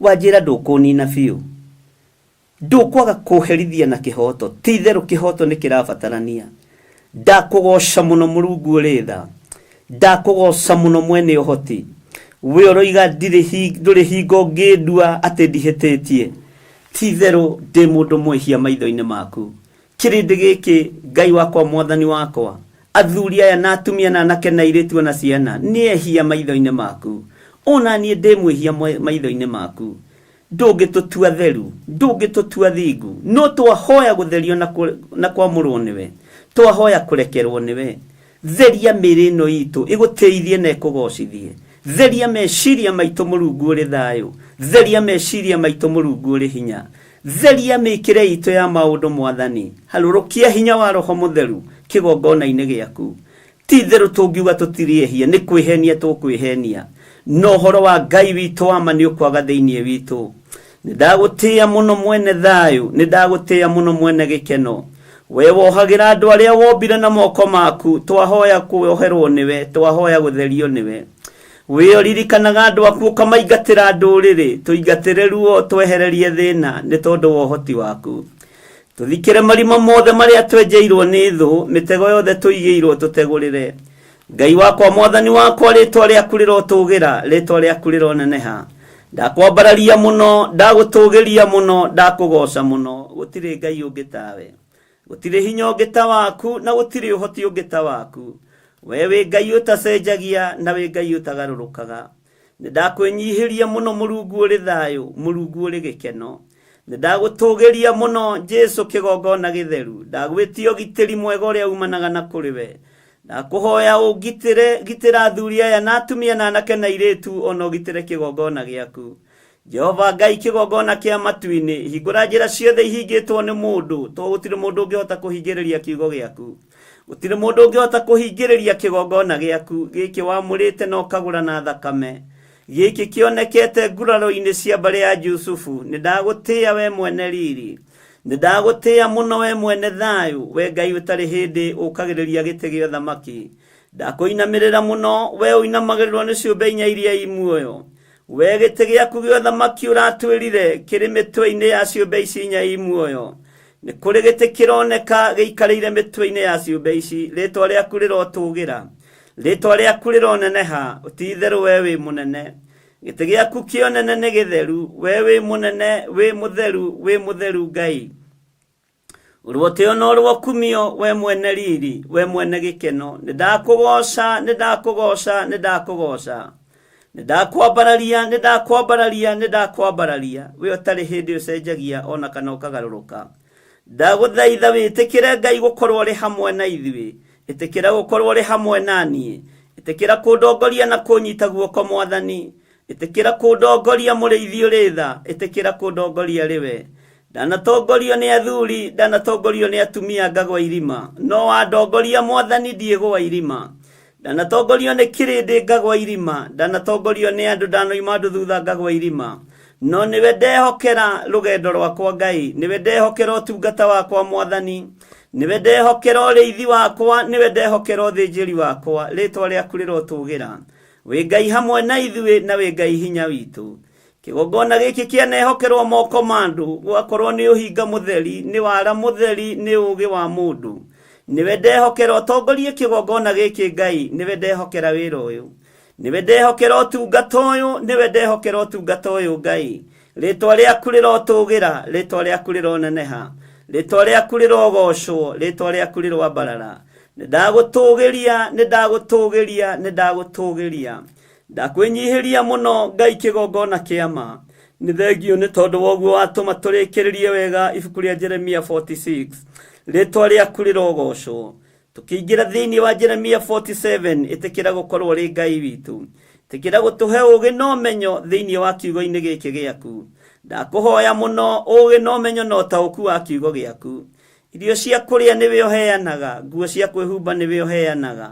Wanjĩra ndũkũnina biũ, ndũkwaga kũherithia na kĩhooto, ti itherũ kĩhooto nĩ kĩrabatarania. Ndakũgoca mũno Mũrungu ũrĩ tha, ndakũgoca mũno mwene ũhoti, we ũroiga ndũrĩ hingo ngĩndua atĩ ndihĩtĩtie, ti itherũ ndĩ mũndũ mwĩhia maitho-inĩ maku. Kĩrĩndĩ gĩkĩ Ngai wakwa Mwathani wakwa, athuri aya na atumia na anake na airĩtu na ciana nĩ ehia maitho-inĩ maku, ona niĩ ndĩ mwĩhia maitho-inĩ maku. Ndũngĩtũtua theru, ndũngĩtũtua thingu, no twahoya gũtherio na kwamũrwo nĩwe, twahoya kũrekerwo nĩwe. Theria mĩĩrĩ ĩno itũ ĩgũtĩithie na ĩkũgocithie. Theria meciria maitũ Mũrungu ũrĩ thayũ, theria meciria maitũ Mũrungu ũrĩ hinya, theria mĩkĩre itũ ya maũndũ Mwathani, harũrũkia hinya wa Roho Mũtheru kĩgongona-inĩ gĩaku. Ti itherũ tũngiuga tũtirĩ ehia, nĩ kwĩhenia tũkwĩhenia, no ũhoro wa Ngai witũ wa ma nĩ ũkwaga thĩinĩ witũ. Nĩ ndagũtĩĩa mũno mwene thayũ, nĩ ndagũtĩĩa mũno mwene gĩkeno. We wohagĩra andũ arĩa wombire na moko maku, twahoya kuoherwo nĩwe, twahoya gũtherio nĩwe. We ũririkanaga andũ aku ũkamaingatĩra ndũrĩrĩ, tũingatĩre ruo twehererie thĩna nĩ tondũ wa ũhoti waku. Tũthikĩre marima mothe marĩa twenjeirwo nĩ thũ, mĩtego yothe tũigĩirwo tũtegũrĩre. Ngai wakwa Mwathani wakwa, rĩtwa rĩaku rĩrotũgĩra, rĩtwa rĩaku rĩroneneha. Ndakwambararia mũno, ndagũtũgĩria mũno, ndakũgoca mũno. Gũtirĩ Ngai ũngĩ tawe, gũtirĩ hinya ũngĩ ta waku, na gũtirĩ ũhoti ũngĩ ta waku. We wĩ Ngai ũtacenjagia na wĩ Ngai ũtagarũrũkaga. Nĩ ndakwĩnyihĩria mũno Mũrungu ũrĩ thayũ, Mũrungu ũrĩ gĩkeno. Nĩ ndagũtũgĩria mũno Jesu kĩgongona gĩtheru, ndagwĩtia ũgitĩri mwega ũrĩa umanaga na kũrĩ we. Ndakũhoya ũngitĩre, gitĩra athuri aya na atumia na anake na airĩtu, ona ũgitĩre kĩgongona gĩaku. Jehova Ngai kĩgongona kĩa matu-inĩ, hingũra njĩra ciothe ihingĩtwo nĩ mũndũ, to gũtirĩ mũndũ ũngĩhota kũhingĩrĩria kiugo gĩaku. Gũtirĩ mũndũ ũngĩhota kũhingĩrĩria kĩgongona gĩaku, gĩkĩ wamũrĩte na ũkagũra na thakame. Gĩkĩ kĩonekete nguraro-inĩ cia mbarĩ ya Jusufu, nĩ ndagũtĩĩa we mwene riri. Nĩ ndagũtĩĩa mũno we mwene thayũ, we Ngai ũtarĩ hĩndĩ ũkagĩrĩria gĩtĩ gĩa ũthamaki. Ndakũinamĩrĩra mũno, we ũinamagĩrĩrwo nĩ ciũmbe inya iria i muoyo. We gĩtĩ gĩaku gĩa ũthamaki ũratwĩrire kĩrĩ mĩtwe-inĩ ya ciũmbe ici inya i muoyo. Nĩ kũrĩ gĩtĩ kĩroneka gĩikarĩire mĩtwe-inĩ ya ciũmbe ici, rĩtwa rĩaku rĩrotũgĩra, rĩtwa rĩaku rĩroneneha, ti itherũ we wĩ mũnene. Gĩtĩ gĩaku kĩonene nĩ gĩtheru, we wĩ mũnene, wĩ mũtheru, wĩ mũtheru Ngai. Ũrũotĩo na ũrũokumio, we mwene riri, we mwene gĩkeno. Nĩ ndakũgoca, nĩ ndakũgoca, nĩ ndakũgoca. Nĩ ndakwambararia, nĩ ndakwambararia, nĩ ndakwambararia. We ũtarĩ hĩndĩ ũcenjagia ona kana ũkagarũrũka. Ndagũthaitha wĩtĩkĩre Ngai gũkorwo ũrĩ hamwe na ithuĩ. Ĩtĩkĩra gũkorwo ũrĩ hamwe na niĩ. Ĩtĩkĩra kũndongoria na kũnyita guoko Mwathani. Ĩtĩkĩra kũndongoria mũrĩithi ũrĩ tha. Ĩtĩkĩra kũndongoria rĩwe. Ndanatongorio nĩ athuri, ndanatongorio nĩ atumia ngagwa irima. No wandongoria Mwathani ndiĩgũa irima. Ndanatongorio nĩ kĩrĩndĩ ngagwa irima. Ndanatongorio nĩ andũ, ndanoima andũ thutha ngagwa irima. No nĩwe ndehokera rũgendo rwakwa Ngai, nĩwe ndehokera ũtungata wakwa Mwathani, nĩwe ndehokera ũrĩithi wakwa, nĩwe ndehokera ũthĩnjĩri wakwa. Rĩtwa rĩaku rĩrotũgĩra. Wĩ Ngai hamwe na ithuĩ na wĩ Ngai hinya witũ. Kĩgongona gĩkĩ kĩanehokerwo moko ma andũ, gwakorwo nĩ ũhinga mũtheri, nĩ wara mũtheri, nĩ ũũgĩ wa mũndũ. Nĩwe ndehokera ũtongorie kĩgongona gĩkĩ Ngai, nĩwe ndehokera wĩra ũyũ. Nĩwe ndehokera ũtungata ũyũ, nĩwe ndehokera ũtungata ũyũ Ngai. Rĩtwa rĩaku rĩrotũgĩra, rĩtwa rĩaku rĩroneneha, rĩtwa rĩaku rĩrogocwo, rĩtwa rĩaku rĩroambarara. Nĩ ndagũtũgĩria, nĩ ndagũtũgĩria, nĩ ndagũtũgĩria. Ndakwĩnyihĩria mũno Ngai kĩgongona kĩa ma. Nĩ thengio nĩ tondũ wa ũguo watũma tũrĩkĩrĩrie wega ibuku rĩa Jeremia 46. Rĩtwa rĩaku rĩrogocwo. Tũkĩingĩra thĩinĩ wa Jeremia 47, ĩtĩkĩra gũkorwo ũrĩ Ngai witũ. Ĩtĩkĩra gũtũhe ũũgĩ na ũmenyo thĩinĩ wa kiugo-inĩ gĩkĩ gĩaku. Ndakũhoya mũno ũũgĩ na ũmenyo na ũtaũku wa kiugo gĩaku. Irio cia kũrĩa nĩwe ũheanaga, nguo cia kwĩhumba nĩwe ũheanaga.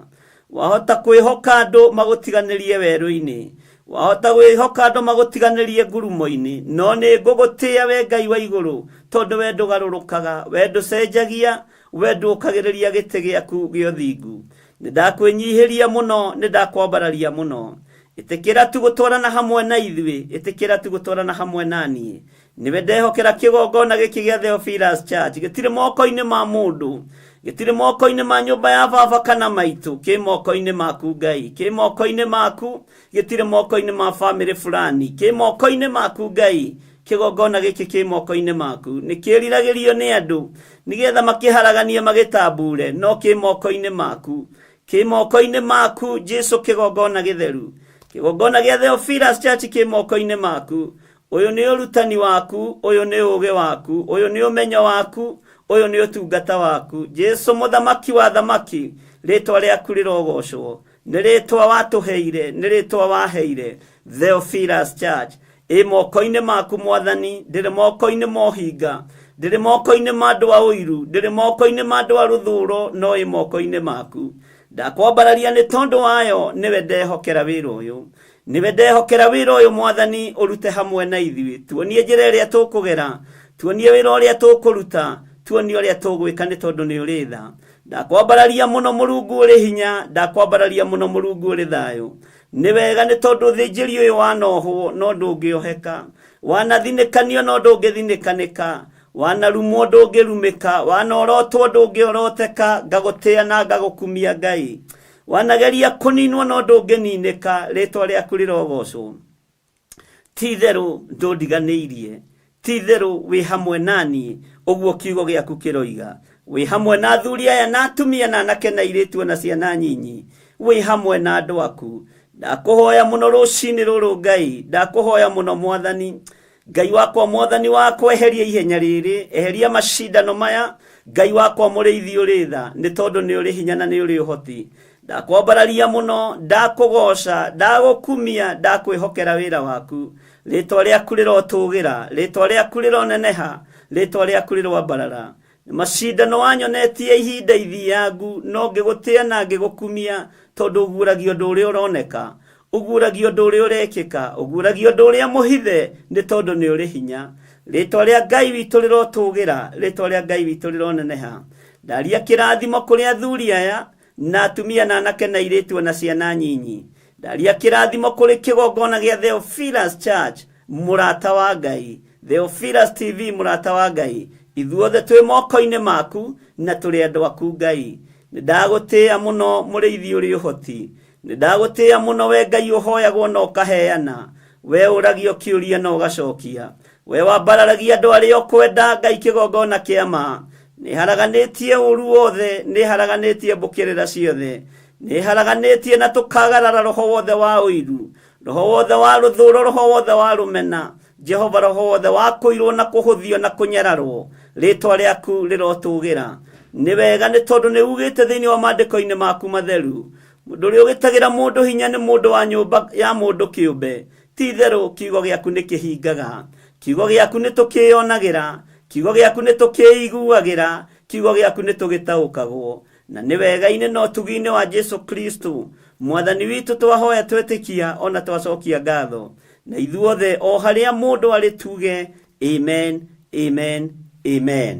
Wahota kwĩhoka andũ magũtiganĩrie werũ-inĩ, wahota kwĩhoka andũ magũtiganĩrie ngurumo-inĩ, no nĩ ngũgũtĩĩa we Ngai wa igũrũ, tondũ we ndũgarũrũkaga, we ndũcenjagia, we ndũũkagĩrĩria gĩtĩ gĩaku gĩa ũthingu. Nĩ ndakwĩnyihĩria mũno, nĩ ndakwambararia mũno. Ĩtĩkĩra tu gũtwarana hamwe na ithuĩ, ĩtĩkĩra tu gũtwarana hamwe na niĩ. Nĩwe ndehokera kĩgongona gĩkĩ gĩa Theophilus Church, gĩtirĩ moko-inĩ ma mũndũ, gĩtirĩ moko-inĩ ma nyũmba ya baba kana maitũ, kĩ moko-inĩ maku Ngai, kĩ moko-inĩ maku, gĩtirĩ moko-inĩ ma famĩlĩ fulani, kĩ moko-inĩ maku Ngai. Kĩgongona gĩkĩ kĩ moko-inĩ maku, nĩ kĩriragĩrio nĩ andũ nĩgetha makĩharaganie magĩtambure, no kĩ moko-inĩ maku, kĩ moko-inĩ maku Jesu, kĩgongona gĩtheru, kĩgongona gĩa Theophilus Church kĩ moko-inĩ maku. Ũyũ nĩ ũrutani waku, ũyũ nĩ ũũgĩ waku, ũyũ nĩ ũmenyo waku, ũyũ nĩ ũtungata waku. Jesu mũthamaki wa thamaki, rĩtwa rĩaku rĩrogocwo. Nĩ rĩtwa watũheire, nĩ rĩtwa waheire Theophilus Church. Ĩ moko-inĩ maku Mwathani, ndĩrĩ moko-inĩ ma ũhinga, ndĩrĩ moko-inĩ ma andũ a ũiru, ndĩrĩ moko-inĩ ma andũ a rũthũũro, no ĩ moko-inĩ maku. Ndakwambararia nĩ tondũ wayo, nĩwe ndehokera wĩra ũyũ. Nĩwe ndehokera wĩra ũyũ Mwathani, ũrute hamwe na ithuĩ. Tuonie njĩra ĩrĩa tũkũgera, tuonie wĩra ũrĩa tũkũruta, tuonie ũrĩa tũgwĩka nĩ tondũ nĩ ũrĩ tha. Ndakwambararia mũno Mũrungu ũrĩ hinya, ndakwambararia mũno Mũrungu ũrĩ thayũ. Nĩ wega nĩ tondũ ũthĩnjĩri ũyũ wanohwo no ndũngĩoheka, wanathinĩkanio no ndũngĩthinĩkanĩka, wanarumwo ndũngĩrumĩka, wanorotwo ndũngĩoroteka. Ngagũtĩĩa na ngagũkumia Ngai. Wanageria kũninwo no ndũngĩninĩka, rĩtwa rĩaku rĩrogocwo. Ti itherũ ndũndiganĩirie, ti itherũ wĩ hamwe na niĩ, ũguo kiugo gĩaku kĩroiga. Wĩ hamwe na athuri aya na atumia na anake na airĩtu na ciana nyinyi, wĩ hamwe na andũ aku. Ndakũhoya mũno rũcinĩ rũrũ Ngai, ndakũhoya mũno Mwathani Ngai wakwa, Mwathani wakwa, eheria ihenya rĩrĩ, eheria macindano maya. Ngai wakwa mũrĩithi ũrĩ tha, nĩ tondũ nĩ ũrĩ hinya na nĩ ũrĩ ũhoti. Ndakwambararia mũno, ndakũgoca, ndagũkumia, ndakwĩhokera wĩra waku. Rĩtwa rĩaku rĩrotũgĩra, rĩtwa rĩaku rĩroneneha, rĩtwa rĩaku rĩroambarara. Macindano wanyonetie ihinda ithiangu, no ngĩgũtĩa na ngĩgũkumia, tondũ ũguũragia ũndũ ũrĩa ũroneka, ũguũragia ũndũ ũrĩa ũrekĩka, ũguũragia ũndũ ũrĩa mũhithe, nĩ tondũ nĩ ũrĩ hinya. Rĩtwa rĩa Ngai witũ rĩrotũgĩra, rĩtwa rĩa Ngai witũ rĩroneneha. Ndaria kĩrathimo kũrĩ athuri aya na atumia na anake na airĩtu na ciana nyinyi. Ndaria kĩrathimo kũrĩ kĩgongona gĩa Theophilus Church, mũrata wa Ngai, Theophilus TV, mũrata wa Ngai. Ithuothe twĩ moko-inĩ maku na tũrĩ andũ aku Ngai. Nĩ ndagũtĩĩa mũno mũrĩithi ũrĩ ũhoti, nĩ ndagũtĩĩa mũno we Ngai ũhoyagwo na ũkaheana, we ũragio kĩũria na ũgacokia, we wambararagia andũ arĩa ũkwenda. Ngai kĩgongona kĩa ma, nĩ haraganĩtie ũru wothe, nĩ haraganĩtie mbũkĩrĩra ciothe, nĩ haraganĩtie na tũkagarara roho wothe wa ũiru. Roho wothe wa rũthũro, roho wothe wa rũmena, Jehova, roho wothe wa kũirwo na kũhũthio na kũnyararwo, rĩtwa rĩaku rĩrotũgĩra. Nĩ wega nĩ tondũ nĩ ugĩte thĩinĩ wa maandĩko-inĩ maku matheru, mũndũ ũrĩa ũgĩtagĩra mũndũ hinya nĩ mũndũ wa nyũmba ya mũndũ kĩũmbe. Ti itherũ kiugo gĩaku nĩ kĩhingaga, kiugo gĩaku nĩ tũkĩyonagĩra, kiugo gĩaku nĩ tũkĩiguagĩra, kiugo gĩaku nĩ tũgĩtaũkagwo. Na nĩ wega-inĩ na ũtugi-inĩ wa Jesu Kristo mwathani witũ twahoya twetĩkia ona twacokia ngatho, na ithuothe o harĩa mũndũ arĩ tuge amen, amen, amen.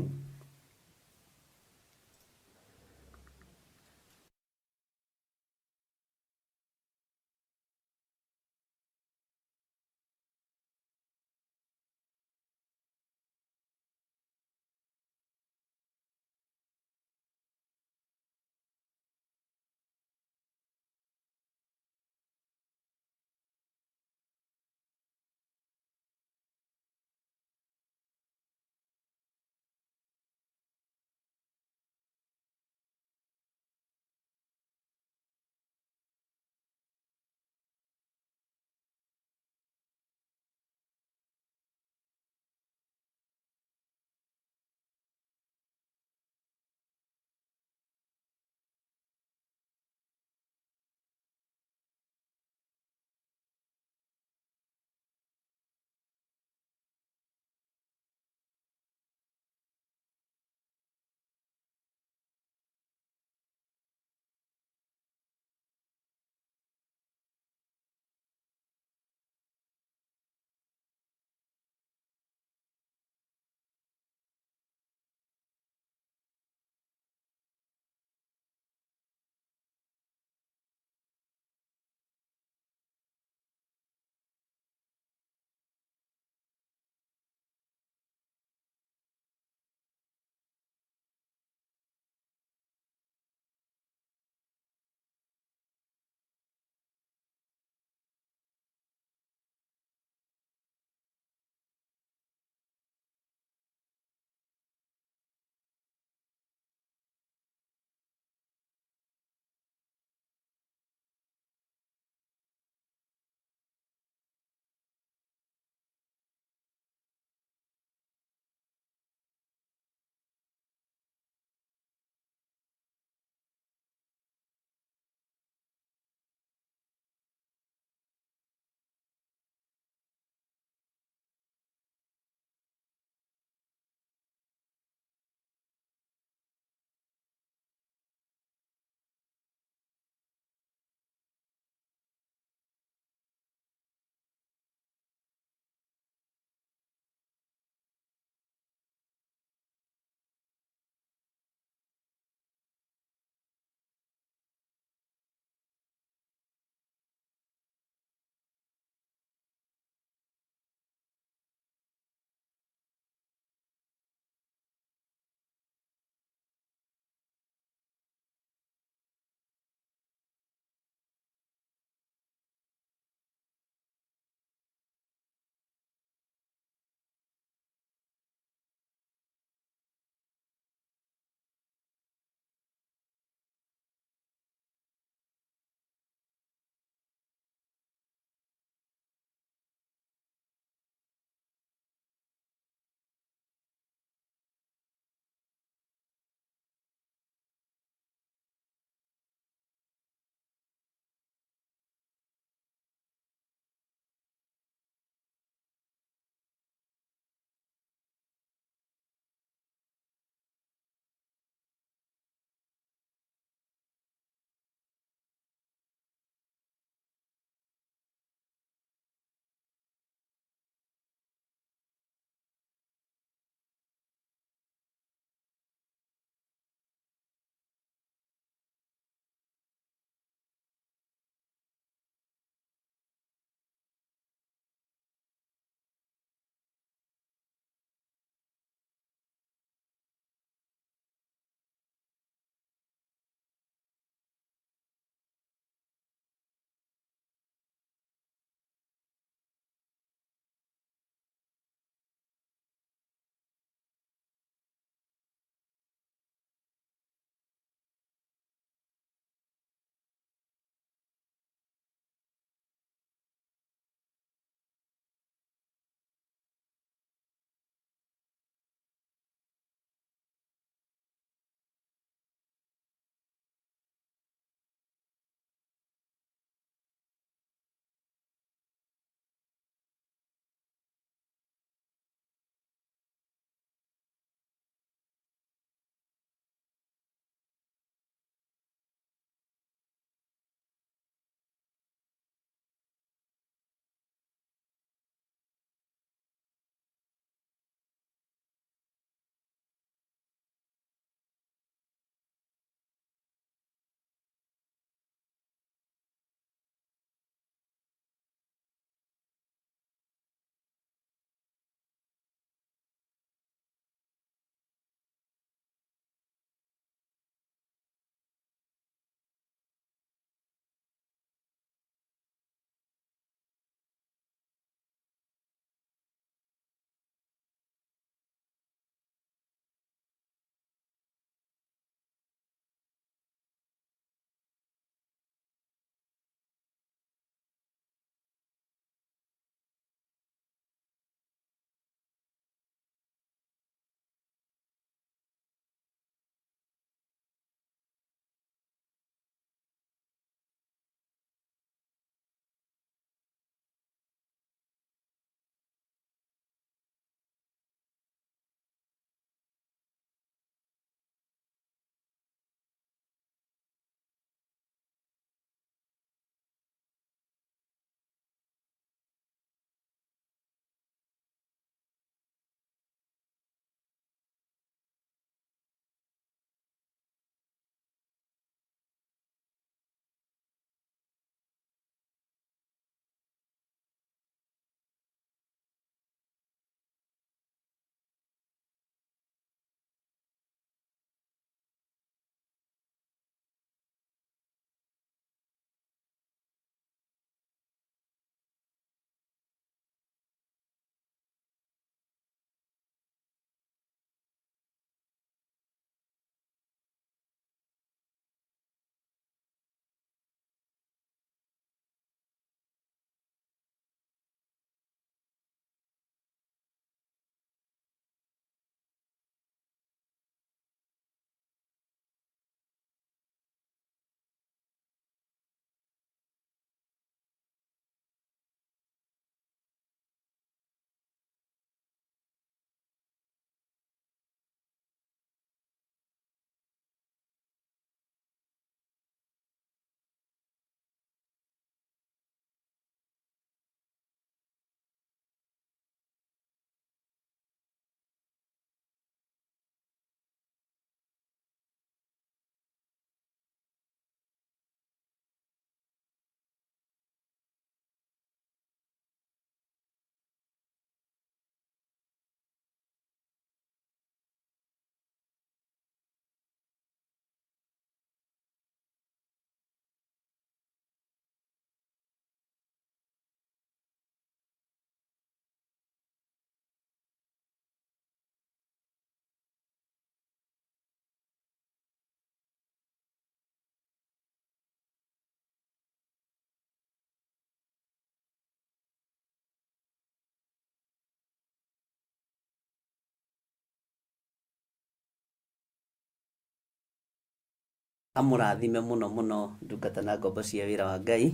Amũrathime mũno mũno ndungata na ngombo cia wĩra wa Ngai,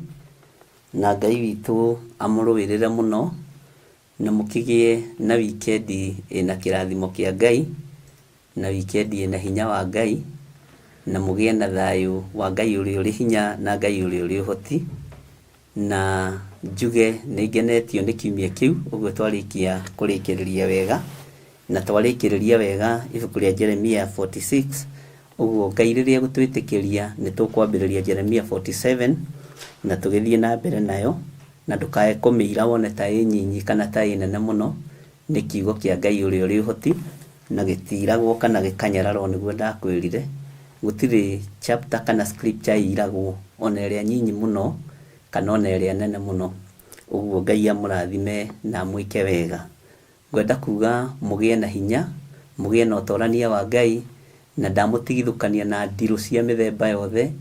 na Ngai witũ amũrũĩrĩre mũno, na mũkĩgĩe na wikendi ĩna kĩrathimo kĩa Ngai, na wikendi ĩna hinya wa Ngai, na mũgĩe na thayũ wa Ngai ũrĩa ũrĩ hinya na Ngai ũrĩa ũrĩ ũhoti. Na njuge nĩ ngenetio nĩ kiumia kĩu ũguo twarĩkia kũrĩkĩrĩria wega, na twarĩkĩrĩria wega ibuku rĩa Jeremia 46. Ũguo Ngai rĩrĩa egũtwĩtĩkĩria nĩ tũkwambĩrĩria Jeremia 47 na tũgĩthiĩ na mbere nayo, na ndũkae kũmĩira wone ta ĩ nyinyi kana ta ĩ nene mũno. Nĩ kiugo kĩa Ngai ũrĩa ũrĩ ũhoti, na gĩtiragwo kana gĩkanyararwo nĩguo ndakwĩrire. Gũtirĩ chapter kana scripture ĩiragwo ona ĩrĩa nyinyi mũno kana ona ĩrĩa nene mũno. Ũguo Ngai amũrathime na amwĩke wega. Ngwenda kuuga mũgĩe na hinya, mũgĩe na ũtorania wa Ngai, na ndamũtigithũkania na ndirũ cia mĩthemba yothe,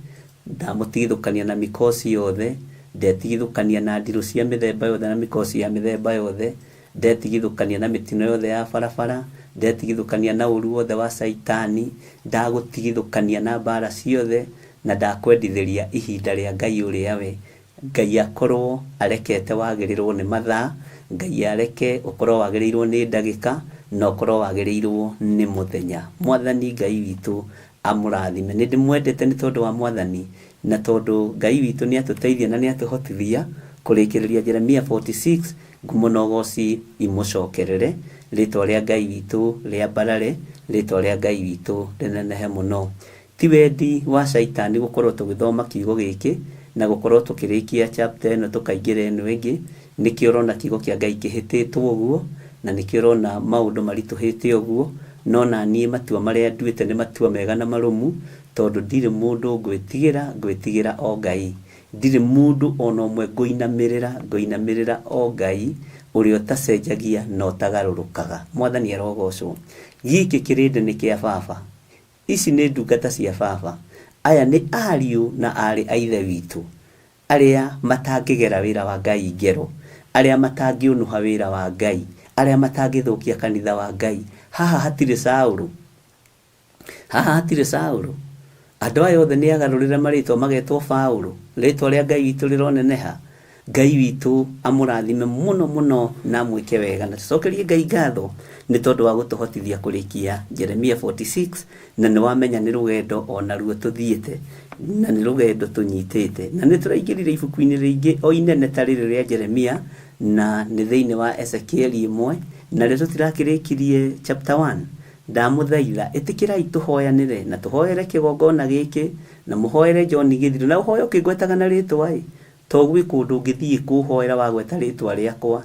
ndamũtigithũkania na mĩkosi yothe, ndetigithũkania na ndirũ cia mĩthemba yothe na mĩkosi ya mĩthemba yothe, ndetigithũkania na mĩtino yothe ya barabara, ndetigithũkania na ũru wothe wa Caitani, ndagũtigithũkania na mbara ciothe, na ndakwendithĩria ihinda rĩa Ngai ũrĩa we Ngai akorwo arekete wagĩrĩrwo nĩ mathaa, Ngai areke ũkorwo wagĩrĩirwo nĩ ndagĩka, na ũkorwo wagĩrĩirwo nĩ mũthenya. Mwathani Ngai witũ amũrathime. Nĩ ndĩmwendete nĩ tondũ wa Mwathani, na tondũ Ngai witũ nĩ atũteithia na nĩ atũhotithia kũrĩkĩrĩria Jeremia 46, ngumo na ũgoci imũcokerere, rĩtwa rĩa Ngai witũ rĩambarare, rĩtwa rĩa Ngai witũ rĩnenehe mũno. Ti wendi wa Caitani gũkorwo tũgĩthoma kiugo gĩkĩ na gũkorwo tũkĩrĩkia chapter ĩno tũkaingĩra ĩno ĩngĩ. Nĩkĩo ũrona kiugo kĩa Ngai kĩhĩtĩtwo ũguo, na nĩkĩo ũrona maũndũ maritũhĩte ũguo. No naniĩ matua marĩa nduĩte nĩ matua mega na marũmu, tondũ ndirĩ mũndũ ngwĩtigĩra, ngwĩtigĩra o Ngai. Ndirĩ mũndũ o na ũmwe ngũinamĩrĩra, ngũinamĩrĩra o Ngai ũrĩa ũtacenjagia na ũtagarũrũkaga. Mwathani arogocwo. Gĩkĩ kĩrĩndĩ nĩ kĩa baba. Ici nĩ ndungata cia baba. Aya nĩ ariũ na aarĩ a Ithe witũ, arĩa matangĩgera wĩra wa Ngai ngero, arĩa matangĩũnũha wĩra wa Ngai, arĩa matangĩthũkia kanitha wa Ngai. Haha hatirĩ Saũlũ. Haha hatirĩ Saũlũ. Andũ aya othe nĩ agarũrĩre marĩtwa magetwo Paũlũ. Rĩtwa rĩa Ngai witũ rĩroneneha. Ngai witũ amũrathime mũno mũno na amwĩke wega. Na tũcokerie Ngai ngatho nĩ tondũ wa gũtũhotithia kũrĩkia Jeremia 46, na nĩ wamenya nĩ rũgendo o naruo tũthiĩte, na nĩ rũgendo tũnyitĩte. Na nĩ tũraingĩrire ibuku-inĩ rĩngĩ o inene ta rĩrĩ rĩa Jeremia, na nĩ thĩinĩ wa Ezekieli ĩmwe, narĩo tũtirakĩrĩkirie chapter 1. Ndamũthaitha, ĩtĩkĩrai tũhoyanĩre, na tũhoere kĩgongona gĩkĩ, na mũhoere John Gĩthirũ, na ũhoe ũkĩngwetaga na rĩtwa-ĩ, to gwĩ kũndũ ũngĩthiĩ kũhoera wagweta rĩtwa rĩakwa,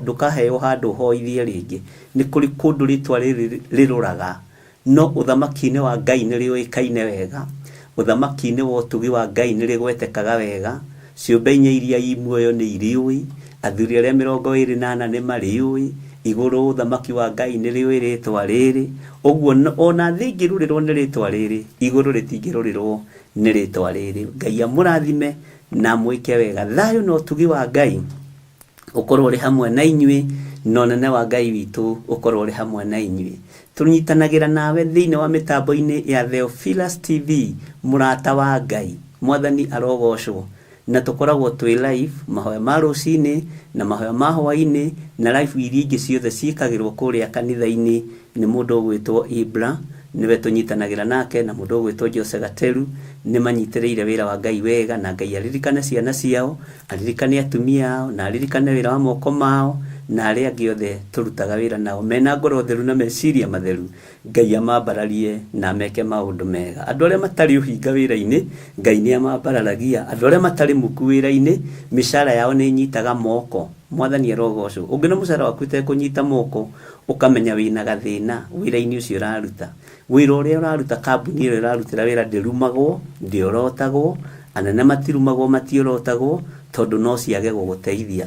ndũkaheo handũ ũhoithie rĩngĩ. Nĩ kũrĩ kũndũ rĩtwa rĩrĩ rĩrũraga, no ũthamaki-inĩ wa Ngai nĩ rĩũĩkaine wega, ũthamaki-inĩ wa ũtugi wa Ngai nĩ rĩgwetekaga wega, ciũmbe inya iria i muoyo nĩ irĩũĩ, athuri arĩa 24 nĩ marĩũĩ, igũrũ ũthamaki wa Ngai nĩ rĩũĩ rĩtwa rĩrĩ, ũguo ona thĩ ĩngĩrũrĩrwo nĩ rĩtwa rĩrĩ, igũrũ rĩtingĩrũrĩrwo nĩ rĩtwa rĩrĩ. Ngai amũrathime na amwĩke wega. Thayũ na ũtugi wa Ngai ũkorwo ũrĩ hamwe na inyuĩ, na ũnene wa Ngai witũ ũkorwo ũrĩ hamwe na inyuĩ. Tũnyitanagĩra nawe thĩinĩ wa mĩtambo-inĩ ya Theophilus TV, mũrata wa Ngai. Mwathani arogocwo. Na tũkoragwo twĩ live mahoya ma rũcinĩ na mahoya ma hwainĩ, na live iria ingĩ ciothe ciĩkagĩrwo kũrĩa kanitha-inĩ nĩ mũndũ ũgwĩtwo Ibra, nĩwe tũnyitanagĩra nake, na mũndũ ũgwĩtwo Jose Gateru. Nĩ manyitĩrĩire wĩra wa Ngai wega, na Ngai aririkane ciana ciao, aririkane atumia ao, na aririkane wĩra wa moko mao, na arĩa angĩ othe tũrutaga wĩra nao mena ngoro theru na meciria matheru. Ngai amambararie na ameke maũndũ mega. Andũ arĩa matarĩ ũhinga wĩra-inĩ, Ngai nĩ amambararagia. Andũ arĩa matarĩ muku wĩra-inĩ, mĩcara yao nĩ ĩnyitaga moko. Mwathani arogocwo. Ũngĩona mũcara waku ũtekũnyita moko, ũkamenya wĩna gathĩna wĩra-inĩ ũcio ũraruta. Wĩra ũrĩa ũraruta, kambuni ĩrĩa ũrarutĩra wĩra ndĩrumagwo, ndĩorotagwo, anene matirumagwo, matiorotagwo, tondũ no ciage gũgũteithia.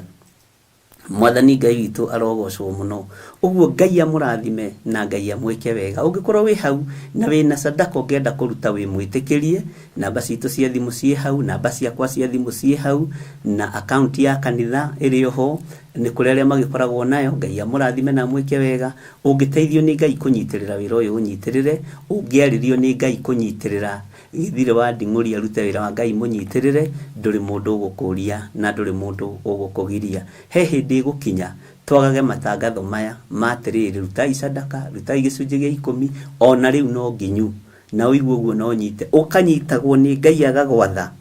Mwathani Ngai witũ arogocwo mũno. Ũguo Ngai amũrathime na Ngai amwĩke wega. Ũngĩkorwo wĩ hau na wĩna sadaka ũngĩenda kũruta wĩ mwĩtĩkĩrie, namba citũ cia thimũ ciĩ hau, namba ciakwa cia thimũ ciĩ hau, na akaunti ya kanitha ĩrĩ oho. Nĩ kũrĩ arĩa magĩkoragwo nayo. Ngai amũrathime na amwĩke wega. Ũngĩteithio nĩ Ngai kũnyitĩrĩra wĩra ũyũ, ũnyitĩrĩre. Ũngĩarĩrio nĩ Ngai kũnyitĩrĩra Gĩthire wa Nding'ũri arute wĩra wa Ngai, mũnyitĩrĩre. Ndũrĩ mũndũ ũgũkũria na ndũrĩ mũndũ ũgũkũgiria. He hĩndĩ ĩgũkinya twagage matangatho maya ma atĩrĩrĩ, rutai sadaka, rutai gĩcunjĩ gĩa ikũmi. Ona rĩu no nginyu na ũigue ũguo, no nyite ũkanyitagwo nĩ Ngai agagwatha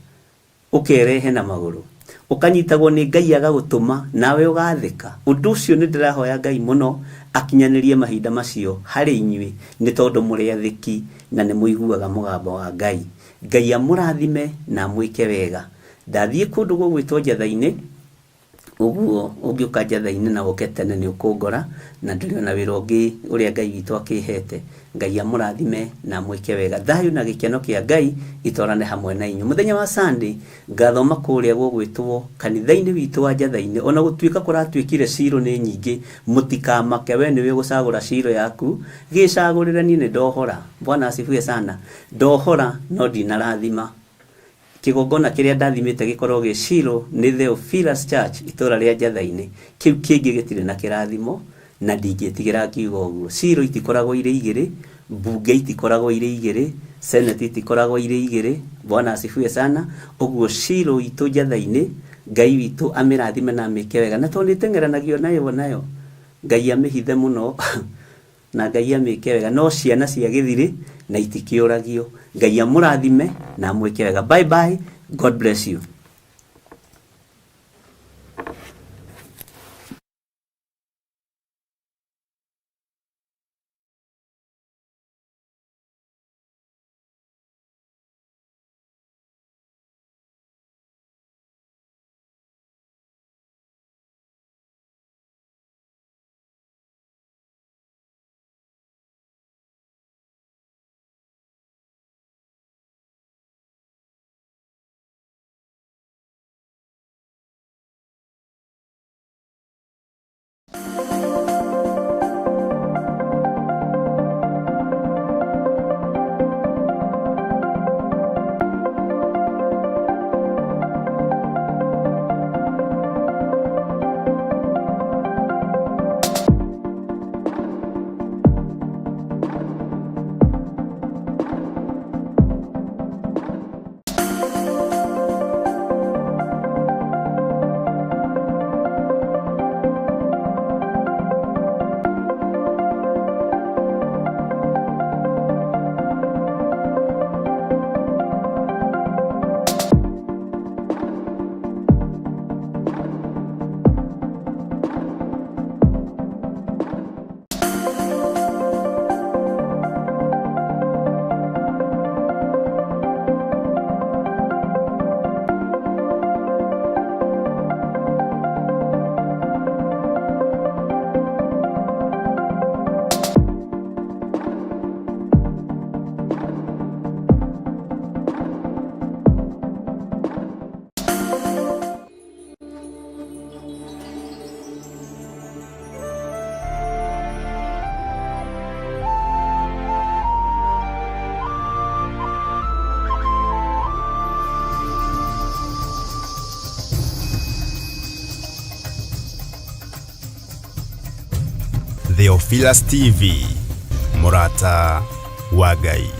ũkerehe na magũrũ, ũkanyitagwo nĩ Ngai agagũtũma nawe ũgathĩka. Ũndũ ũcio nĩ ndĩrahoya Ngai mũno akinyanĩrie mahinda macio harĩ inyuĩ, nĩ tondũ mũrĩ athĩki na nĩ mũiguaga mũgambo wa Ngai. Ngai amũrathime na amwĩke wega. Ndathiĩ kũndũ gũgwĩtwo Njatha-inĩ ũguo, ũngĩũka Njatha-inĩ na ũke tene nĩ ũkũngora, na ndĩrĩ ona wĩra ũngĩ ũrĩa Ngai witũ akĩhete. Ngai amũrathime na amwĩke wega. Thayũ na gĩkeno kĩa Ngai itwarane hamwe na inyuĩ. Mũthenya wa Sunday ngathoma kũrĩa gũgwĩtwo kanitha-inĩ witũ wa Njatha-inĩ. Ona gũtuĩka kũratuĩkire ciro nĩ nyingĩ, mũtikamake, we nĩwe ũgũcagũra ciro yaku, gĩcagũrĩre. Niĩ nĩ ndohora. Bwana asifiwe sana. Ndohora no ndinarathima. Kĩgongona kĩrĩa ndathimĩte gĩkorwo gĩ Shilo nĩ Theophilus Church, itũra rĩa Njatha-inĩ. Kĩu kĩngĩ gĩtirĩ na kĩrathimo na ndingĩtigĩra ngiuga ũguo. Ciro itikoragwo irĩ igĩrĩ, mbunge itikoragwo irĩ igĩrĩ, senate itikoragwo irĩ igĩrĩ. Bwana asifiwe sana. Ũguo Shilo itũ Njatha-inĩ, Ngai witũ amĩrathime na amĩke wega, na tondũ nĩ ĩteng'eranagio nayo nayo, Ngai amĩhithe mũno na Ngai amĩke wega. No ciana cia gĩthirĩ na itikĩũragio. Ngai amũrathime na amwĩke wega. Bye bye, God bless you. Theophilus TV, mũrata wa Ngai.